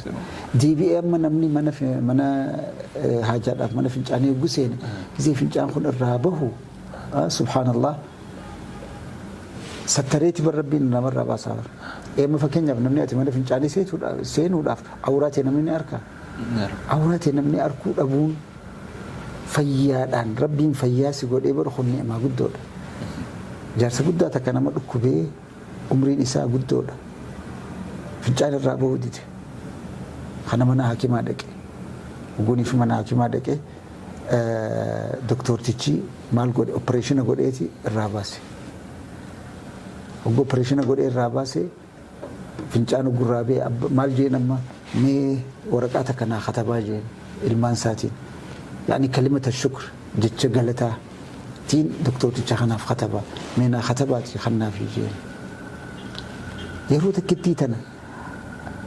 Deebi'ee amma namni mana haajaadhaaf mana fincaanii hogguu seene, gisee fincaan kun irraa bahu, subhaanallah, sattareeti bar Rabbiin namarraa baasaa bara. Amma fakkeenyaaf namni ati mana fincaanii seenuudhaaf awuraa ta'e namni ni arka. Awuraa ta'e namni arkuu dhabuun fayyaadhaan Rabbiin fayyaa si godhee bara kun ni'maa guddoodha. Jaarsa guddaa takka nama dhukkubee umriin isaa guddoodha. Fincaan irraa bahuu dide. Kana mana hakimaa dhaqe. Ogguunii fi mana hakimaa dhaqe, doktortichi maal godhe? Operation godheeti irraa baase. Ogguu operation godhee irraa baase, fincaan oggurraa ba'e maal jeen? Amma mee waraqaa takka naa katabaa jeen ilmaan isaatiin. يعني كلمة الشكر, jecha galataa tiin doktorticha kanaaf katabaa, mee naa katabaati kannaafi jeen. Yeroo takkittii tana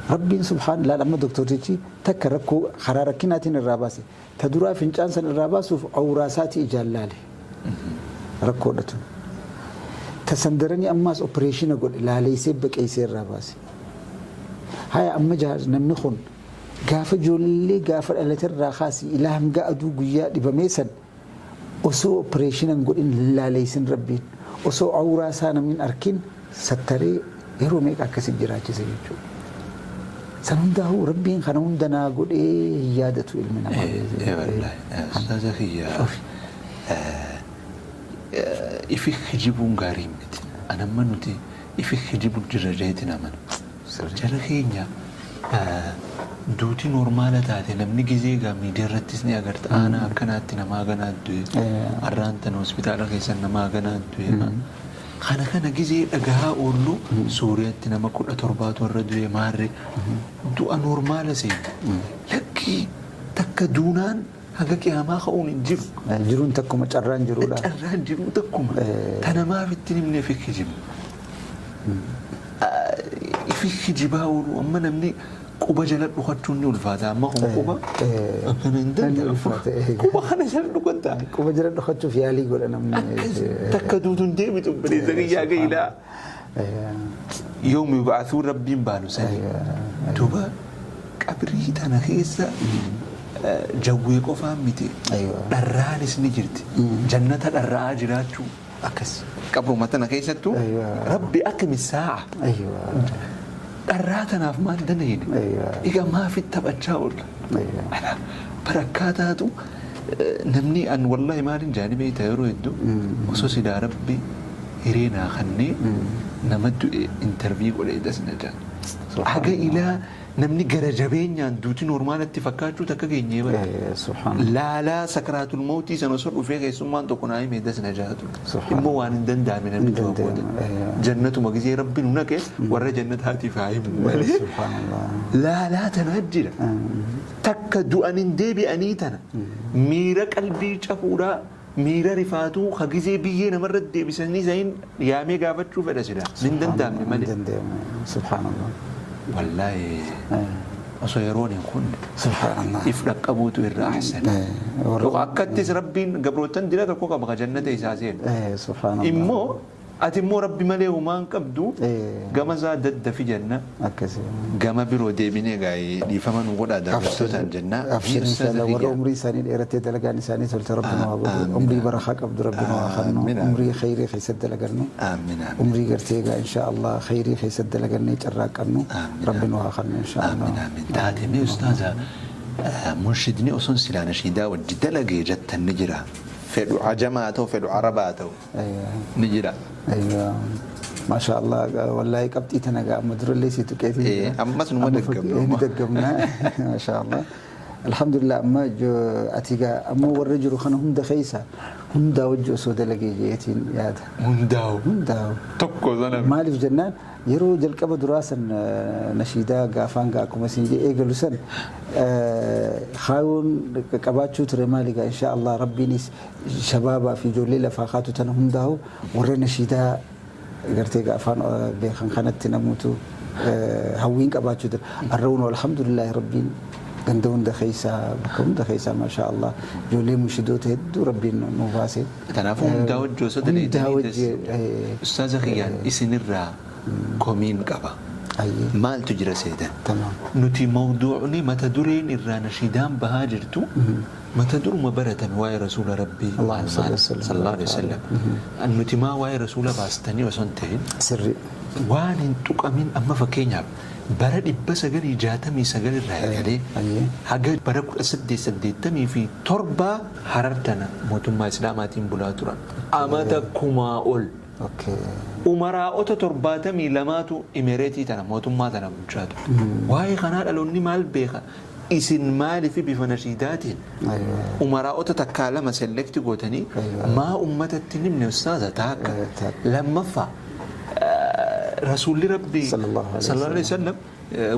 Rabbiin subhaan laal, amma doktortichi takka rakkoo karaa rakkinaatiin irraa baase. Ta duraa fincaan san irraa baasuuf awuraa isaatii ijaan laale. Rakkoodha tun. Ta sandaranii ammaas operation godhe, laaleessee baqeessee irraa baase. Haya, amma namni kun gaafa ijoollee gaafa dhalate irraa kaasii ilaa hanga aduu guyyaa dhibamee san osoo operation hin godhin laaleessin, Rabbiin osoo awuraa isaa namni hin arkin sattaree yeroo meeqa akkasi jiraachise jechuudha. San hundaa'uu Rabbiin kana hunda naa godhee hin yaadatu ilmi namaa. Ustaaza kiyya, ifi kijibuun gaarii miti. Anamma nuti ifi kijibu jira jeetin amana. Jara keenya, duuti normal taate namni gizee gaa miidiyaa irrattis ni agarta. Aanaa akkanaatti namaa ganaa du'e. Arraan tana hospitaala keessa namaa ganaa du'e. Kana gizee dhagahaa oollu, Suuriyaatti nama 17tu irra du'e, maarree du'a normal seena. Lakkii, takka duunaan haga qiyaamaa ka'uun hin jiru. Jiruun takkuma, carraan jiruudha. Carraan jiruu takkuma. Tanamaaf ittiin himne fi kijibna. Ifi kijibaa oolu amma namni quba jala dhukachuun ni ulfaata. Amma kun quba akkana hin danda'amu. Quba kana jala dhukatta. Quba jala dhokachuuf yaalii godha namni. Takka duutuun deebitu obboleessa kiyyaa gahiidhaa. يوم يبعثون Rabbiin baanu sani. Duuba qabrii tana keessa jawwee qofaan miti. Dharraanis ni jirti. Jannata dharra'aa jiraachuu. Akkas. Qabruma tana keessattuu رب أقم الساعة. Dharraa tanaaf maal danayne? Egaa maafitti taphachaa oolla? Barakkaataatu namni an wallahi maalin jaanii beekta, yeroo hedduu osoo silaa Rabbi hiree naa kannee nama du'e interview godhee dasna jaan. Haga ilaa Namni gara jabeenyaan duuti normaalatti fakkaachuu takka geenyee bara. Subhaanallah. Laalaa sakaraatul mawtii sana osoo dhufee keessummaan tokko naa himee das na jaatu. Subhaanallah. Immoo waan hin danda'amne namni Hin du'a booda. danda'amne. Jannatuma gizee rabbi nu naqe warra jannataatiif haa himu malee. Subhaanallah. Laalaa tanaa jira. Takka du'an hin deebi'anii tana miira qalbii cabuudhaa, miira rifaatuu ka gizee biyyee namarra deebisanii sahin yaamee gaafachuu fedha silaa. Hin danda'amne malee. Hin danda'amne. Subhaanallah. Wallaahi, osoo yeroon hin kunne Subhaanallah. if dhaqqabuutu irra ahsan. Akkattis Rabbiin gabrootan dila tokko qaba ka jannata isaa seenu. Subhaanallah. Immoo ati immoo Rabbi malee homaa hin qabdu, gama isaa daddafi jenna. Akkasii. Gama biroo deebinee gaa'ee dhiifama nu godhaa daawwattootaan jenna. Abshir, inshallah, warra umrii isaanii dheeratee dalagaan isaanii tolte Rabbi nu haa godhu. Umrii barakaa qabdu Rabbi nu haa kennu. Umrii khayrii keessatti dalagannu. Amiin. Umrii gartee egaa inshallah khayrii keessatti dalagannee carraaqqannu Rabbi nu haa kennu inshallah. Amiin, amiin. Taate mee ustaaza, munshidni osoon silaa nashiidaa wajji dalagee jettan ni jira. Fedhu ajamaa ta'u, fedhu arabaa ta'u ni jira. Aywa. Masha Allah, wallahi qabxii tana gaa amma durallee si tuqeetii jira. Ammas numa daggamna. Ni daggamna. Masha Allah. Alhamdulillah, amma ati gaa amma warra jiru kana hunda keessa hundaa wajji osoo dalagee jeetiin yaada. Hundaa'u. Hundaa'u. Tokko sana. Maaliif jennaan, yeroo jalqaba duraa san nashiidaa gaafaan gaa akkuma isin jedhe eegalu san kaayoon qabaachuu ture maali gaa, insha Allah Rabbiinis shabaabaa fi ijoollee lafaa kaatu tana hundaa'u warra nashiidaa gartee gaa afaan beekan kanatti namuutu hawwiin qabaachuu ture. Arrawun alhamdulillah Rabbiin ganda hunda keessaa, bakka hunda keessaa, masha Allah, ijoollee munshidoota hedduu Rabbiin nu baase. Kanaafuu hundaa wajji osoo Hundaa dalaydanii wajji. Ustaaza kiyyaan isinirraa komiin qaba. Ayyee. Maaltu jira seetan? Tamaam. Nuti mawduucni mata dureen irraa nashiidaan bahaa jirtu mata duruma baratame, waa'ee rasuula Rabbii Allahumma salli wa sallim. Sallallahu alaihi wasallam. Nuti maa waa'ee rasuula baastanii osoo hin ta'in Sirri. waan hin tuqamin, amma fakkeenyaaf bara 969 irraa eegalee haga bara 1887 Harar tana mootummaa Islaamaatiin bulaa turan. Amata kumaa ol. Umaraa'ota 72tu imereetii tana, mootummaa tana bulchaa ture. Waa'ee kanaa dhaloonni maal beeka? Isin maaliif bifa nashiidaatiin umaraa'ota takkaa lama select gootanii maa ummatatti hin himne, ustaaza? Taakka. Lammaffaa, rasuulli Rabbii Sallallahu alaihi sallallahu alaihi wasallam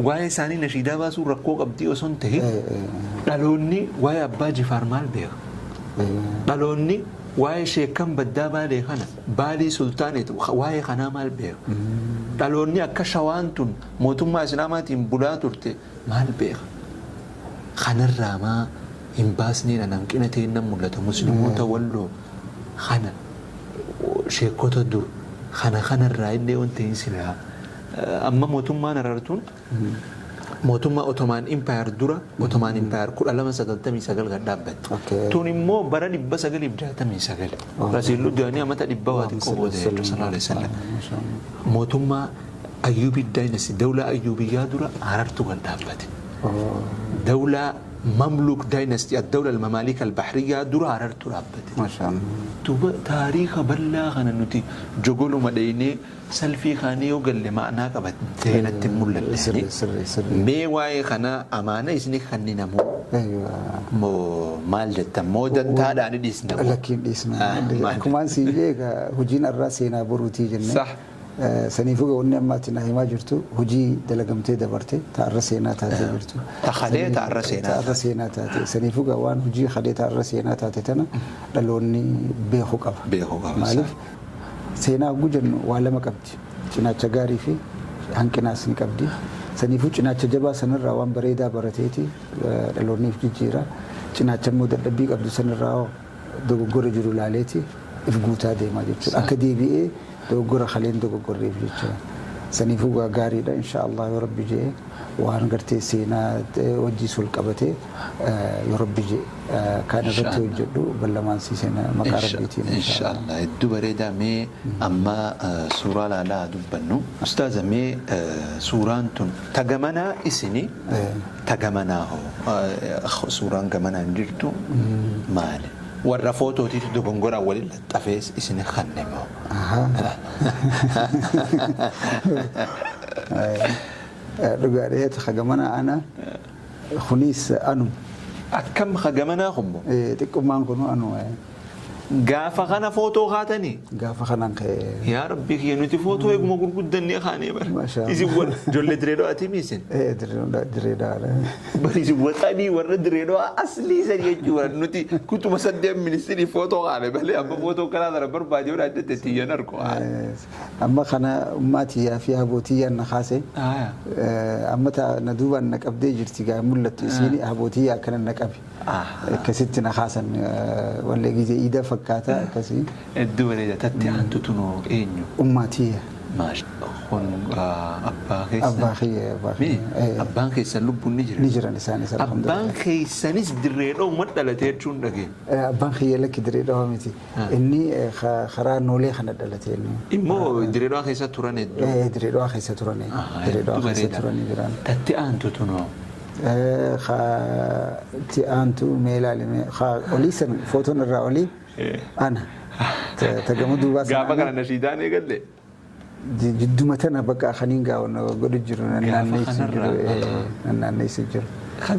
waa'ee isaanii nashiidaa baasuun rakkoo qabdii osoo hin ta'in, dhaloonni waa'ee Abbaa Jifaar maal beeka? Dhaloonni waa'ee sheekkan baddaa Baalee kana, Baalii sultaaneet, waa'ee kanaa maal beeka? Dhaloonni akka Shawaan tun mootummaa Islaamaatiin bulaa turte maal beeka? Kanarraa maa hin baasneen hanqina ta'een nan mul'ata. Musliimoota Walloo kana, sheekota dur kana kanarraa illee wanta hin silaa amma mootummaan Harartuun mootummaa Ottoman Empire dura, Ottoman Empire 1299 kan dhaabbatte. Tun immoo bara 969 Rasuulli du'anii amata dhibba waa xiqqoo booda jechuudha, sallallahu alaihi wasallam. Mootummaa Ayyubii Dynasty, dawlaa Ayyubiyyaa dura Harartu kan dhaabbate. Dawlaa Mamluk Dynasty, ad-dawla al-Mamalik al-Bahriyyaa dura Harartu dhaabbate. Duuba taariika bal'aa kana nuti jogoluma dheeynee salfii kaanii yoo galle ma'anaa qabattee natti hin mul'anne. Sirri, sirri, sirri. Mee waa'ee kana amaana isni kanninamoo moo maal jettan, moo dantaadhaan dhiisna moo? Lakkiin dhiisna. Ah, maal? Akkumaan siin jee egaa hojiin arraa seenaa boruutii jenne. Saniifuu egaa wanni amma ati na himaa jirtu hojii dalagamtee dabarte ta'arra seenaa taatee jirtu. Ta kalee ta'arra seenaa Ta'arra seenaa taate. Saniifuu egaa waan hojii kalee ta'arra seenaa taate tana dhaloonni beekuu qaba. Beekuu qaba. Maaliif, seenaa hogguu jennu waa lama qabdi. Cinaacha gaarii fi hanqinaas ni qabdi. Saniifuu cinaacha jabaa sanarraa waan bareedaa barateeti dhaloonniif jijjiira. Cinaacha immoo dadhabbii qabdu sanarraa hoo dogoggora jiru laaleeti if guutaa deemaa jechuudha. Akka deebi'ee dogoggora kaleen dogoggorreef jecha. Saniifuu gaa gaariidha, insha Allah, yoo Rabbi je'e waan gartee seenaa wajjiis wal qabatee, yoo Rabbi je'e kan irratti hojjedhu ballamaan sii seena maqaa Rabbiitiin insha Allah. Inshallah, hedduu bareedaa. Mee amma suuraa laalaa dubbannu. Ustaaza, mee suuraan tun ta gamanaa isini, ta gamanaa hoo, suuraan gamanaan jirtu maali? Warra footootiitu dogongoraan waliin laxxafees isin kanne moo? Dhugaadheet hagamana ana kunis anuma. Akkam hagamanaa kummo? Xiqqummaan kunu anuma. Gaafa kana footoo kaatanii? Gaafa kanaan ka'e. Yaa Rabbi kiyya, nuti footoo eeguma gurguddannee kaanee bara. Masha Allah. Isin warra ijoollee Diree Dhawaati miisin? Diree Dhawaadha. Bari isin waxanii warra Diree Dhawaa aslii san jechuudha. Nuti kutuma saddeet ministirii footoo kaane malee amma footoo kanaa sana barbaade yoo jette tiyyan argu. Amma kana ummaatiyyaa fi habootiyyaan na kaase. Amma na duubaan na qabdee jirti, gaa mul'attu isiin habootiyyaa akkana na qabe. Akkasitti na kaasan, wallee gizee iida fakkaata akkasii. Hedduu bareeda. Tatti aantu tunoo eenyu? Ummaatiyya. Maash. Kun abbaa keessa? Abbaa kiyya, abbaa Mee kiyya. abbaan keessan lubbuun ni jira? Ni jiran isaanis, Abbaan alhamdulillah. keessanis Dirree Dhawuma dhalate jechuun dhageenye. Abbaan kiyya lakki, Dirree Dhawaa miti. Inni karaa Noolee kana dhalate inni. Immoo Dirree Dhawaa keessa turan hedduu. Dirree Dhawaa keessa turani. Dirree Dhawaa Hedduu keessa bareeda. turanii jiran. Tatti aantu tunoo? Ti aantu mee ilaalime, olii san footoon irraa olii ana. Ta gama duubaa sana Gaafa ana. kana nashiidaan eegalle? Jidduma tana bakka kaniin gaawwan godhu jiru, nannaanneessu jiru. Kanarraa. Nannaanneessu jiru.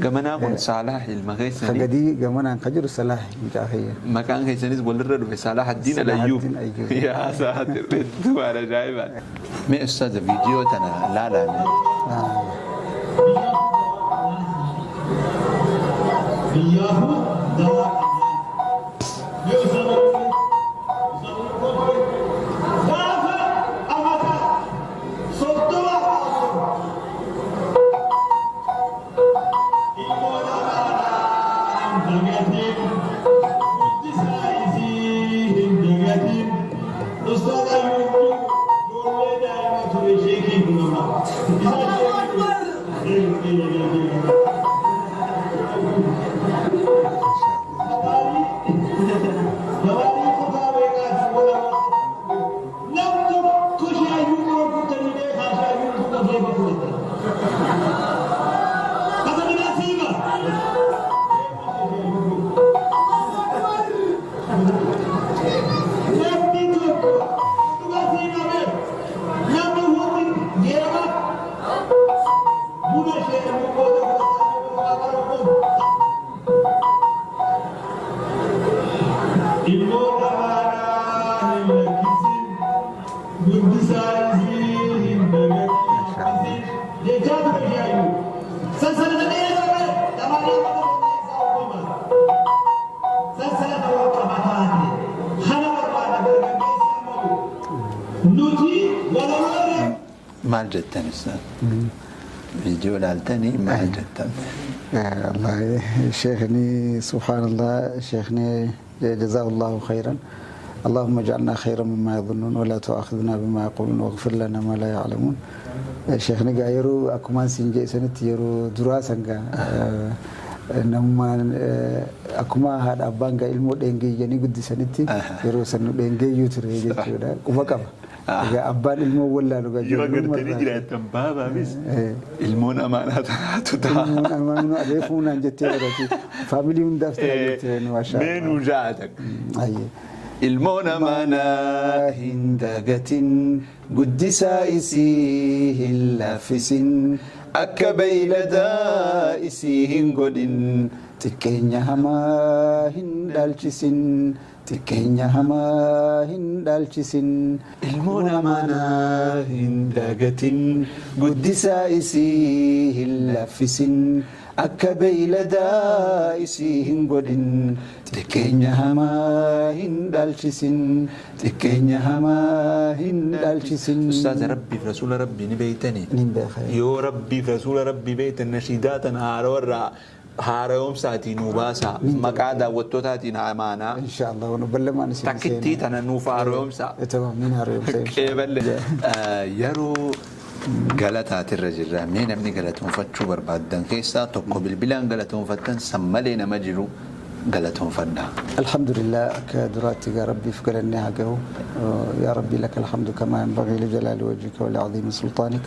Gamanaa kun Saalaah ilma keessanii. Gadii gamanaan ka jiru Salah mucaa kiyya. Maqaan keessanis walirra dhufe, Salah Addiin Alayyuub. Salahaddin Ayyuub. Yaa saatir, hedduu waan ajaa'ibaa. Mee ustaaza, viidiyoo tana laalaa. Biyyaafuu dawaa yoo isaan gaafa amata 34 ilmoon amaanaa hin dagatiin, guddisaa isii hin dagatiin. Ustaaz Ayyuubni ijoollee daa'ima ture sheekii nama isaa sheekii. Gabaarii kutaa meeqaati walamaa nam tokko shaayyuu bira guutanii beekaa, shaayyuu tokko keessa fudhatan. Katabinaa siima. Namni tokko dhugaa siima beeku. Namni hundi yeroo buna ishee booda fudhataa. Ilmoon amaanaa hin lakkisin, guddisaa isii hin dagatin jechaa ture shaayyuu. Sansalata dheeraa bare xabaanaa mana isaa uumama. Sansalata wal qabataate kana barbaada dargaggeessi amma nuti walaloorra. Maal jettan ustaaz? Viidiyoo ilaaltanii maal jettan? والله شيخني، سبحان الله، شيخني جزاه الله خيرا. اللهم اجعلنا خيرا مما يظنون ولا تؤاخذنا بما يقولون واغفر لنا ما لا يعلمون. شيخني gaa yeroo akkumaan siin jedhe sanitti, yeroo duraa san gaa namummaan akkuma haadha abbaan gaa ilmoo dheengeeyyanii guddisanitti yeroo san nu dheengeeyyuu ture jechuudha, quba qaba. Egaa abbaan ilmoo wallaalu gaa Yoo ijoollummaa agartanii irraa. jiraattan baabaafis ilmoon amaanaa taatu ta'a. Ilmoon amaanaa reefuu naan jettee barati. Faamilii hundaaf ta'a jettee, maashaa. Mee nuu jaata. Ayyee. Ilmoon amaanaa hin dagatin, guddisaa isii hin laffisin, akka beeyladaa isii hin godhin. Xiqqeenya hamaa hin dhaalchisin, xiqqeenya hamaa hin dhaalchisin. Ilmoon amaanaa hin dagatin, guddisaa isii hin laffisin, akka beeyladaa isii hin godhin. Xiqqeenya hamaa hin dhaalchisin, xiqqeenya hamaa hin dhaalchisin. Ustaaza, Rabbiif rasuula Rabbii ni beeytanii? Nin beeka. Yoo Rabbiif rasuula Rabbii beeytan, nashiidaa tana haarawarraa haara'oomsaatii nuu baasaa. Maqaa daawwattootaatiin amaanaa. Inshallah, wanu ballamaan isin Takkittii tana nuuf haara'oomsaa. Tamam, nin haara'oomsa. Qeeballe. Yeroo galataatirra jirra. Mee namni galatoonfachuu barbaaddan keessaa tokko bilbilaan galatoonfattan san malee nama jiru galatoonfadha. Alhamdulillah, akka duraatti gaa Rabbiif galannee haa gahu. يا ربي لك الحمد كما ينبغي لجلال وجهك ولعظيم سلطانك.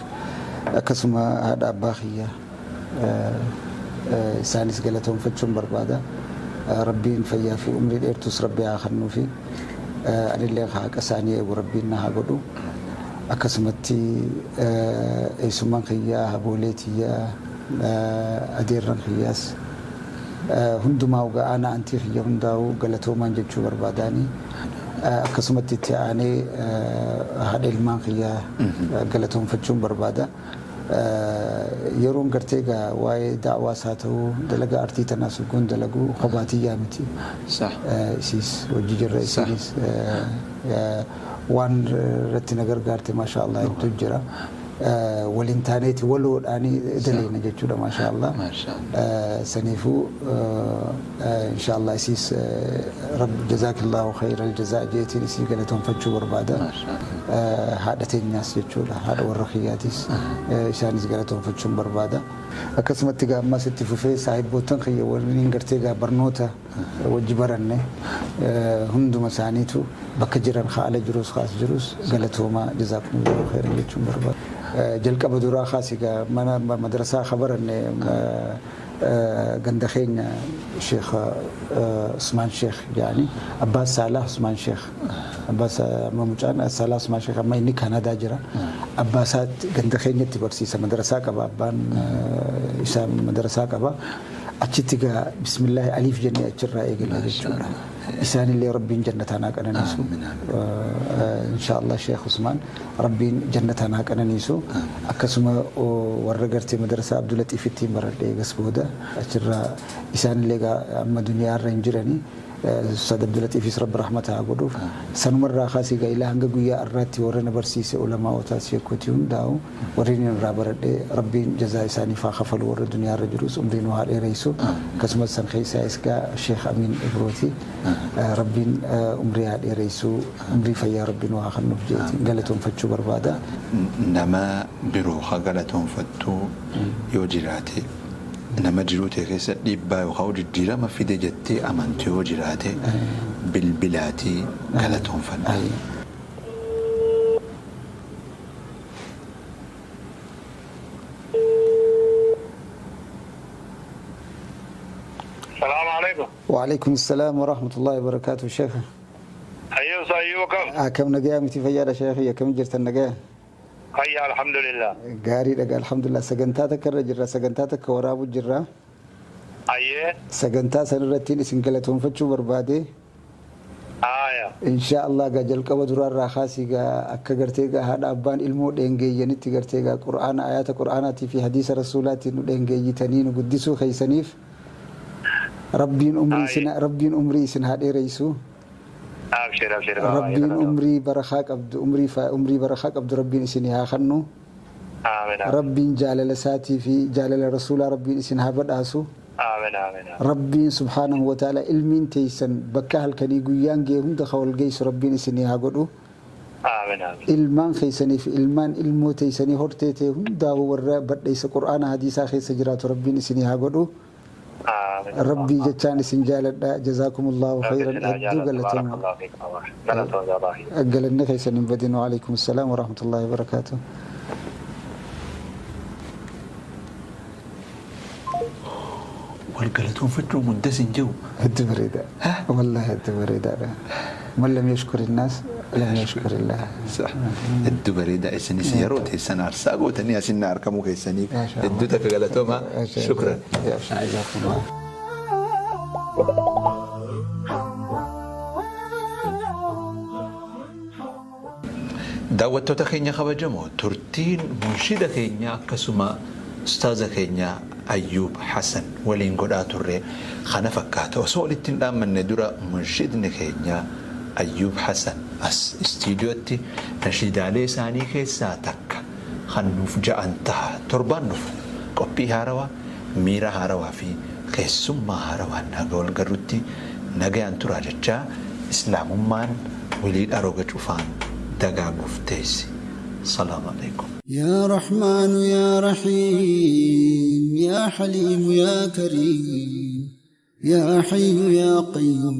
Akkasuma haadha abbaa kiyya isaanis galatoonfachuun barbaada. Rabbiin fayyaa fi umrii dheertus Rabbi haa kennuufi. Anillee haqa isaanii eegu Rabbiin na haa godhu. Akkasumatti eessummaan kiyyaa, haboolee tiyyaa, adeerran kiyyaas hundumaa ugaa aanaa antii kiyya hundaa'uu galatoomaan jechuu barbaadaani. Akkasumatti itti aanee haadha ilmaan kiyyaa galatoonfachuun barbaada. Yeroon gartee egaa waa'ee da'waas haa ta'u dalagaa artii tanaas hogguun dalagu kophaa tiyyaa miti. Isiis wajji jirra, isiinis waan irratti na gargaarte maashaa Allah hedduu jira. Waliin taaneeti waloodhaani daleena jechuudha maashaa Allah. Saniifuu inshaa Allah isiis Rabbi jazaakillaahu khayral jazaa jeetiin isii galatoonfachuu barbaada. Haadha teenyaas jechuudha, haadha warra kiyyaatis isaanis galatoonfachuun barbaada. Akkasumatti egaa ammas itti fufee saahibboottan kiyya waliin gartee egaa barnoota wajji baranne hunduma isaaniitu bakka jiran ka ala jirus ka as jirus galatoomaa jazaakumullahu khayran jechuun barbaada. Jalqaba duraa kaas egaa mana madrasaa ka baranne ganda keenya Sheekh Usmaan Sheekh jedhani, Abbaa Saalah Usmaan Sheekh, Abbaa amma mucaan Saalah Usmaan Sheekh amma inni Kaanadaa jira. Abbaa isaa ganda keenyatti barsiisa, madrasaa qaba, abbaan isaa madrasaa qaba. Achitti gaa bismillaahi aliif jennee achirraa eegalla jechuudha. Isaanillee Rabbiin jannataan haa qananiisu. Inshaallah Sheekh Usmaan Rabbiin jannataan haa qananiisu. Akkasuma warra gartee madrasaa Abdulatiifittiin baradhe eegas booda achirraa isaanillee gaa amma duniyaarra hin jirani. Ustaad Abdulatiifis Rabbi rahmata haa godhuuf. Sanumarraa kaasee gaa ilaa hanga guyyaa har'aatti warra na barsiise ulamaa'otaas sheekotii hundaa'u warreen irraa baradhe Rabbiin jazaa isaaniif haa kafalu, warra duniyaarra jirus umrii nu haa dheereysu. Akkasumas san keessaayis gaa Sheekh Amiin Ibrooti Rabbiin umrii haa dheereysu, umrii fayyaa Rabbi nu haa kennuuf jeetiin galatoonfachuu barbaada. Nama biroo ka galatoonfattu yoo jiraate, nama jiruu tee keessa dhiibbaa yookaan jijjiirama fide jettee amantu yoo jiraate, bilbilaatii galatoonfadha. السلام عليكم. وعليكم السلام ورحمة الله وبركاته شيخ. أيوة أيوة، كم؟ Akkam nagayaa miti, fayyaadha sheekhi? Akkam jirtan, nagaya? هيا، الحمد لله. Gaariidha gaa, alhamdulillah. Sagantaa takka irra jirra, sagantaa takka waraabu jirra. Sagantaa san irrattiin isin galatoonfachuu barbaade. Insha Allah gaa jalqaba duraarraa kaasii gaa akka gartee gaa haadha abbaan ilmoo dheengeeyyanitti gartee gaa qur'aana, ayaata qur'aanaatii fi hadiisa rasuulaatiin nu dheengeeyyitanii nu guddisuu keeysaniif Rabbiin umrii isin haa dheereysu. أبشر أبشر بابا. Rabbiin umrii barakaa qabdu, umrii barakaa qabdu Rabbiin isinii haa kennu. آمين آمين. Rabbiin jaalala isaatii fi jaalala rasuulaa Rabbiin isin haa badhaasu. آمين آمين آمين. Rabbiin subhaanahu wa ta'ala ilmiin teeysan bakka halkanii guyyaan ga'e hunda ka wal geessu Rabbiin isinii haa godhu. آمين آمين. Ilmaan keessanii fi ilmaan ilmoo teeysanii hortee ta'e hundaa'u warra badheessa qur'aana hadiisaa keessa jiraatu Rabbiin isinii haa godhu. آمين. Rabbii jechaan isin jaaladha, jazaakumullahu khayran, hedduu بارك galatooma. الله فيك بابا، galatoomi بابا. Galanni keessan hin badin. وعليكم السلام ورحمة الله وبركاته. Wal galatoonfachuun hundas hin jiru. Hedduu bareeda, wallahi hedduu bareedaadha. من لم يشكر الناس لم يشكر الله. Hedduu bareeda. Isinis yeroo teessan aarsaa gootanii asin argamuu keessaniif hedduu takka galatooma. Shukran. جزاكم الله. Daawwattoota keenya kabajamoo, turtiin munshida keenya akkasuma ustaaza keenya Ayyuub Hasan waliin godhaa turre kana fakkaata. Osoo walitti hin dhaammanne dura munshidni keenya Ayyuub Hasan as istiidiyootti nashiidaalee isaanii keessaa takka kan nuuf ja'an taha. Torbaan dhufu qophii haarawaa, miira haarawaa fi keessummaa haarawaan naga wal garrutti nagayaan turaa jechaa, islaamummaan wiliidha roga cufaan dagaaguuf teessi. Salaamu alaikum. يا رحمن يا رحيم يا حليم يا كريم يا حي يا قيوم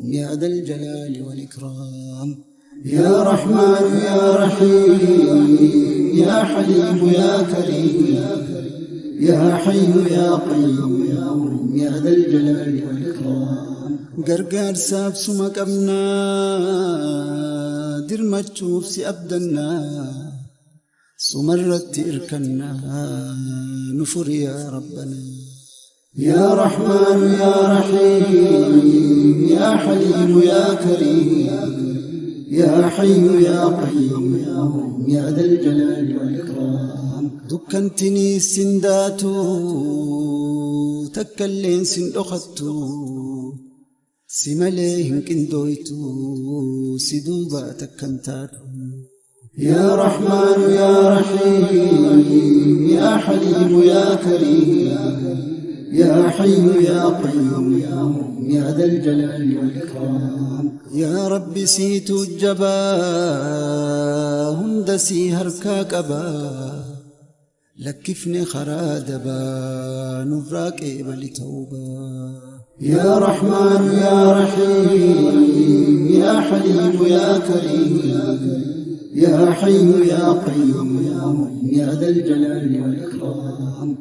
يا ذا الجلال والإكرام. يا رحمن يا رحيم يا حليم يا كريم يا حي يا قيوم يا ذا الجلال والإكرام. Gargaarsaaf suma qabnaa, dirmachuuf si abdannaa, sumarratti irkannaa, nu furi yaa Rabbanaa. يا رحمن يا رحيم يا حليم يا كريم يا حي يا قيوم يا ذا الجلال والإكرام. دكنتني سنداتو تكلين سندختو سمليهن كندويتو سدوبا تكنتاتو. يا رحمن يا رحيم يا حليم يا كريم يا حي يا قيوم يا ذا الجلال والإكرام. يا رب سيت الجبا هندسي هركاك أبا لكفني خرادبا نفراك إبلي توبا. يا رحمن يا رحيم يا حليم يا كريم يا حي يا قيوم يا ذا الجلال والإكرام.